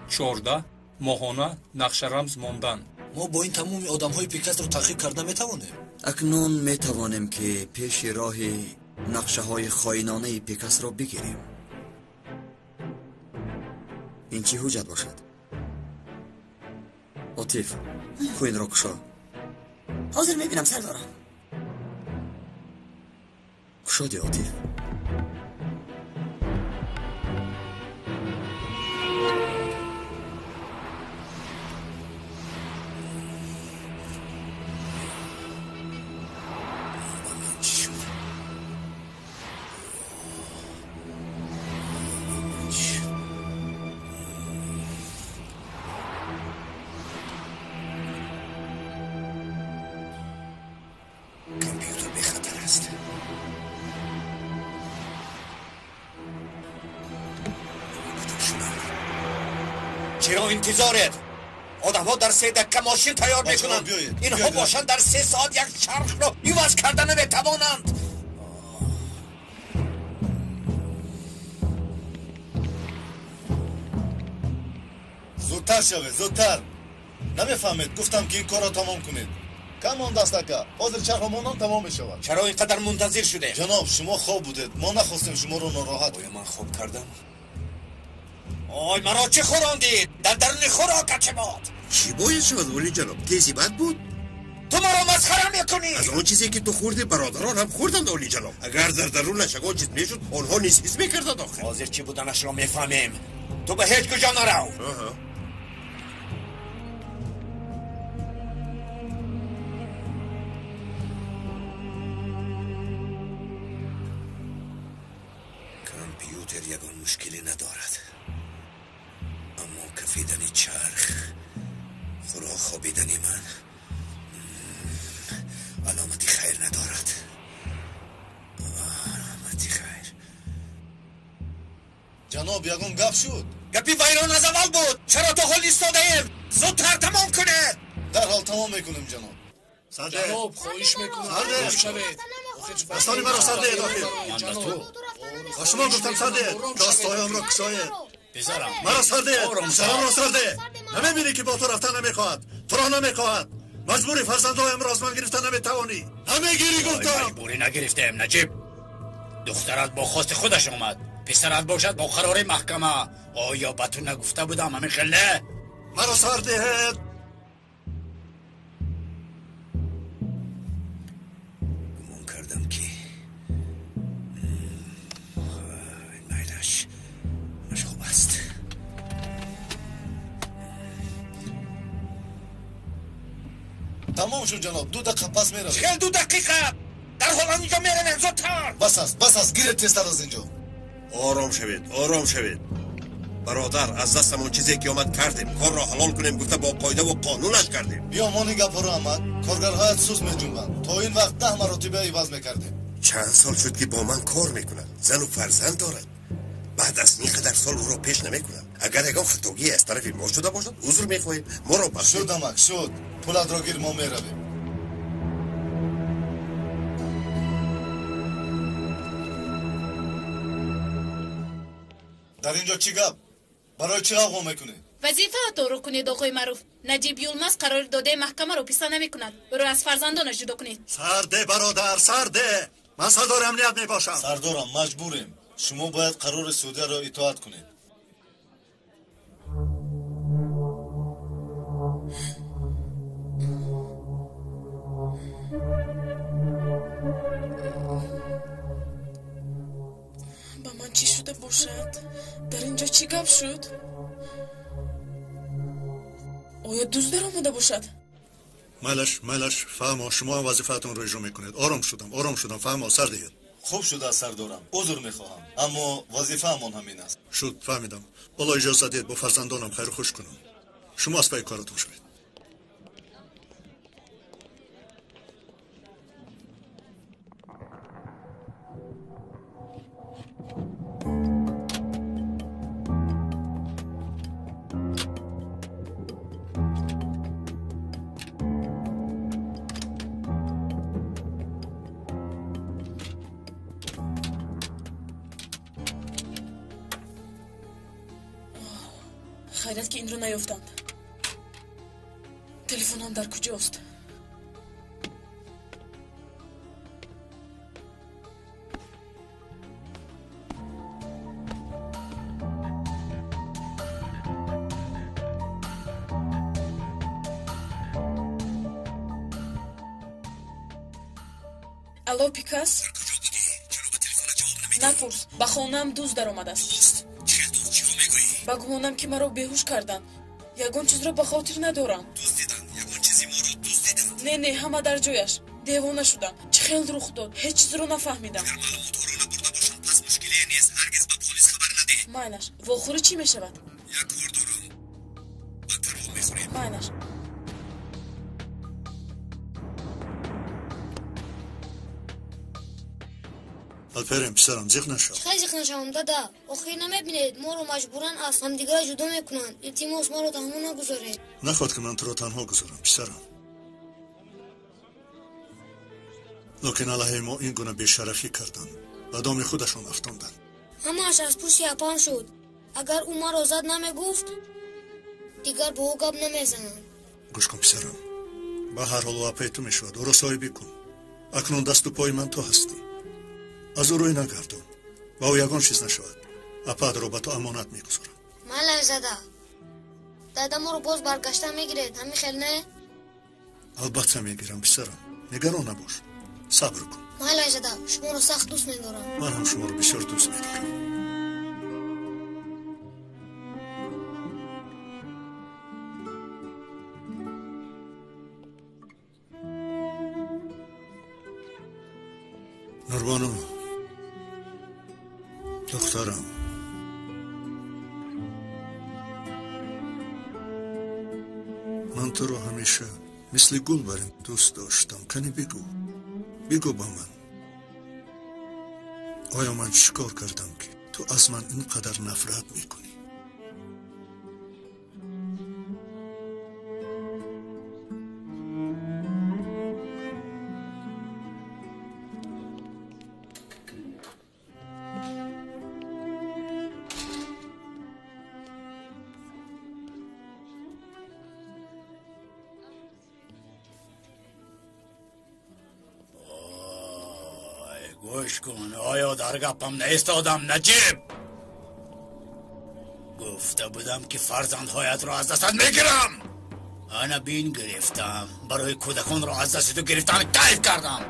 14, моҳона нақшарамз мондан. Мо бо ин тамоми одамҳои Пикасро таъқиб карда метавонем. Акнун метавонем, ки пеши роҳи нақшаҳои хоинонаи Пикасро бигирем. Ин чӣ ҳуҷҷат бошад? Отиф, ку инро кушо. Ҳозир мебинам, сардорам. Кушоди, Отиф. Чаро интизоред? Одамҳо дар 3 дақиқа мошин тайёр мекунанд. Инҳо бошанд дар 3 соат як чархро иваз карда наметавонанд. Зудтар шавед, зудтар. Намефаҳмед, гуфтам ки ин корро тамом кунед. Кам мондааст ака, ҳозир чархомонам тамом мешавад. Чаро ин қадар мунтазир шудем? Ҷаноб, шумо хоб будед, мо нахостем шуморо нороҳат. Оё ман хоб кардам? Ой, маро чӣ хӯрондид? Дар даруни хӯрока чӣ буд? Чӣ бояд шавад, олиҷаноб? Тези бад буд? Ту маро масхара мекунӣ? Аз он чизе ки ту хӯрдӣ, бародарон ҳам хӯрданд, олиҷаноб. Агар дар дарунаш ягон чиз мешуд, онҳо низ ҳис мекарданд охир. Ҳозир чӣ буданашро мефаҳмем. Ту ба ҳеҷ куҷо нарав. Компютер ягон мушкилӣ надорад, аммо кафидани чарх, хӯрок хобидани ман аломати хайр надорад. Аломати хайр. Ҷаноб, ягон гап шуд? Гапи вайрон аз аввал буд. Чаро то ҳол истодаем? Зудтар тамом кунед. Дарҳол тамом мекунем, ҷаноб. Ҷаноб, хоҳиш мекунам, шавед. Дастони маро сар диҳед охир. Ба шумо гуфтам сар диҳед. Дастҳоямро кушоед. Маро сар диҳед. Сарамро сар диҳед. Намебинӣ ки бо ту рафтан намехоҳад? Туро намехоҳад. Маҷбури фарзандҳоямро аз ман гирифта наметавонӣ. Намегирӣ гуфтам. Маҷбурӣ нагирифтем, Наҷиб. Духтарат бо хости худаш омад. Писарат бошад бо қарори маҳкама. Оё ба ту нагуфта будам ҳамин хел не? Маро сар диҳед. Гумон кардам ки майлаш ҳамаш хуб аст. Тамом шуд, ҷаноб. 2 дақиқа пас меравем. Хел 2 дақиқа? Дарҳол аз инҷо меравем, зудтар. Бас аст, бас аст, гиред тезтар аз инҷо. Ором шавед, ором шавед. Бародар, аз дастамон чизе ки омад кардем. Корро ҳалол кунем гуфта бо қоидаву қонунаш кардем. Биё мон ин гапҳоро, Аҳмад. Коргарҳоят сус меҷунбанд. То ин вақт 10 маротиба иваз мекардем. Чанд сол шуд ки бо ман кор мекунад. Зану фарзанд дорад. Баъд аз ин қадар сол ӯро пеш намекунам. Агар ягон хатогӣ аз тарафи мо шуда бошад, узр мехоҳем. Моро бахшед. Шуд, амак, шуд. Пулатро гир, мо меравем. Дар инҷо чӣ гап? Барои чӣ ғавғо мекунед? Вазифаатонро кунед, оқои Маъруф. Наҷиб Юлмаз қарори додаи маҳкамаро писа намекунад. Ӯро аз фарзандонаш ҷудо кунед. Сарде, бародар, сарде. Ман сардори амният мебошам. Сардорам, маҷбурем. Шумо бояд қарори судияро итоат кунед. Ба ман чӣ шуда бошад? Дар ин ҷо чӣ гап шуд? Оё дузд даромада бошад? Майлаш, майлаш, фаҳмо, шумо ҳам вазифаатонро иҷро мекунед. Ором шудам, ором шудам, фаҳмо, сар диҳед. Хуб шудааст, сардорам. Узр мехоҳам, аммо вазифаамон ҳамин аст. Шуд, фаҳмидам. Ҳоло иҷоза диҳед бо фарзандонам хайру хуш кунам. Шумо аз пайи коратон шавед. Хайрат ки инро наёфтанд. Телефонам дар куҷост? Алло, Пикас? Напурс, ба хонаам дузд даромадааст. Ба гумонам ки маро беҳуш карданд. Ягон чизро ба хотир надорам. Не, не, ҳама дар ҷояш. Девона шудам. Чӣ хел рух дод? Ҳеҷ чизро нафаҳмидам. Майлаш, вохӯрӣ чӣ мешавад? Майлаш. Алперем, писарам, зиқ нашав. Хеле зиқ нашавам, дада. Охир намебинед, моро маҷбуран аз ҳамдигар ҷудо мекунанд. Илтимос, маро танҳо нагузоред. Нахоҳад ки ман туро танҳо гузорам, писарам. Лекин алайҳи мо ин гуна бешарафӣ карданд. Ба доми худашон афтонданд. Ҳамааш аз пушти апам шуд. Агар ӯ маро зад намегуфт, дигар бо ӯ гап намезанам. Гӯш кун, писарам. Ба ҳар ҳол ӯ апаи ту мешавад. Ӯро соҳибӣ кун. Акнун дасту пои ман ту ҳастӣ. Аз ӯ рӯй нагардон. Ба ӯ ягон чиз нашавад. Апаатро ба ту амонат мегузорам. Малай зада. Дада моро боз баргашта мегиред, ҳамин хел не? Албатта мегирам, писарам. Нигарон набош. Сабр кун. Малай зада, шуморо сахт дӯст медорам. Ман ҳам шуморо бисёр дӯст медорам. Нурбону, духтарам, ман туро ҳамеша мисли гул бар ин дӯст доштам. Кани бигӯ, бигӯ ба ман, оё ман чӣ кор кардам, ки ту аз ман ин қадар нафрат мекунӣ? Гӯш кун, оё дар гапам наистодам, Наҷиб? Гуфта будам, ки фарзандҳоятро аз дастат мегирам. Ана бин, гирифтам. Барои кӯдаконро аз дасти ту гирифтан кайф кардам.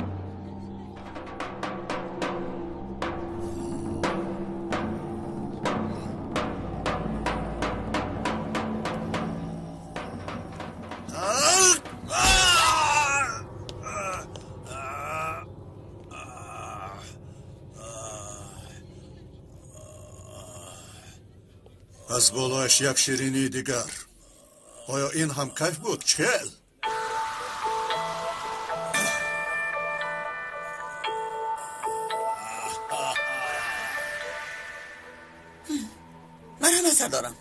Аз болояш як ширинии дигар. Оё ин ҳам кайф буд? Чел? Ман ҳам асар дорам.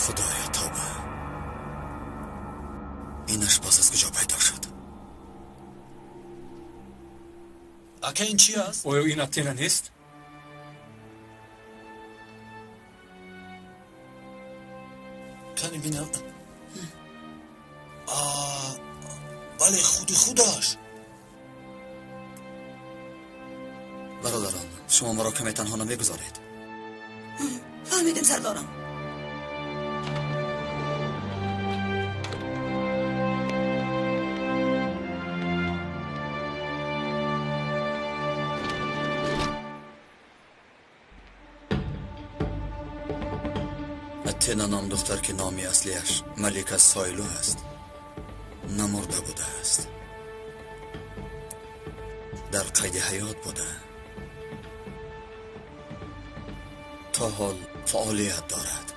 Худоё, тавба. Инаш боз аз куҷо пайдо шуд? Ака, ин чӣ аст? Оё ин Атена нест? Кани бинам. Бале, худи худаш. Бародарон, шумо маро каме танҳо намегузоред. Фаҳмидем, сардорам. Атена ном духтар, ки номи аслиаш Малика Сойлу аст, намурда будааст, дар қайди ҳаёт буда, то ҳол фаъолият дорад.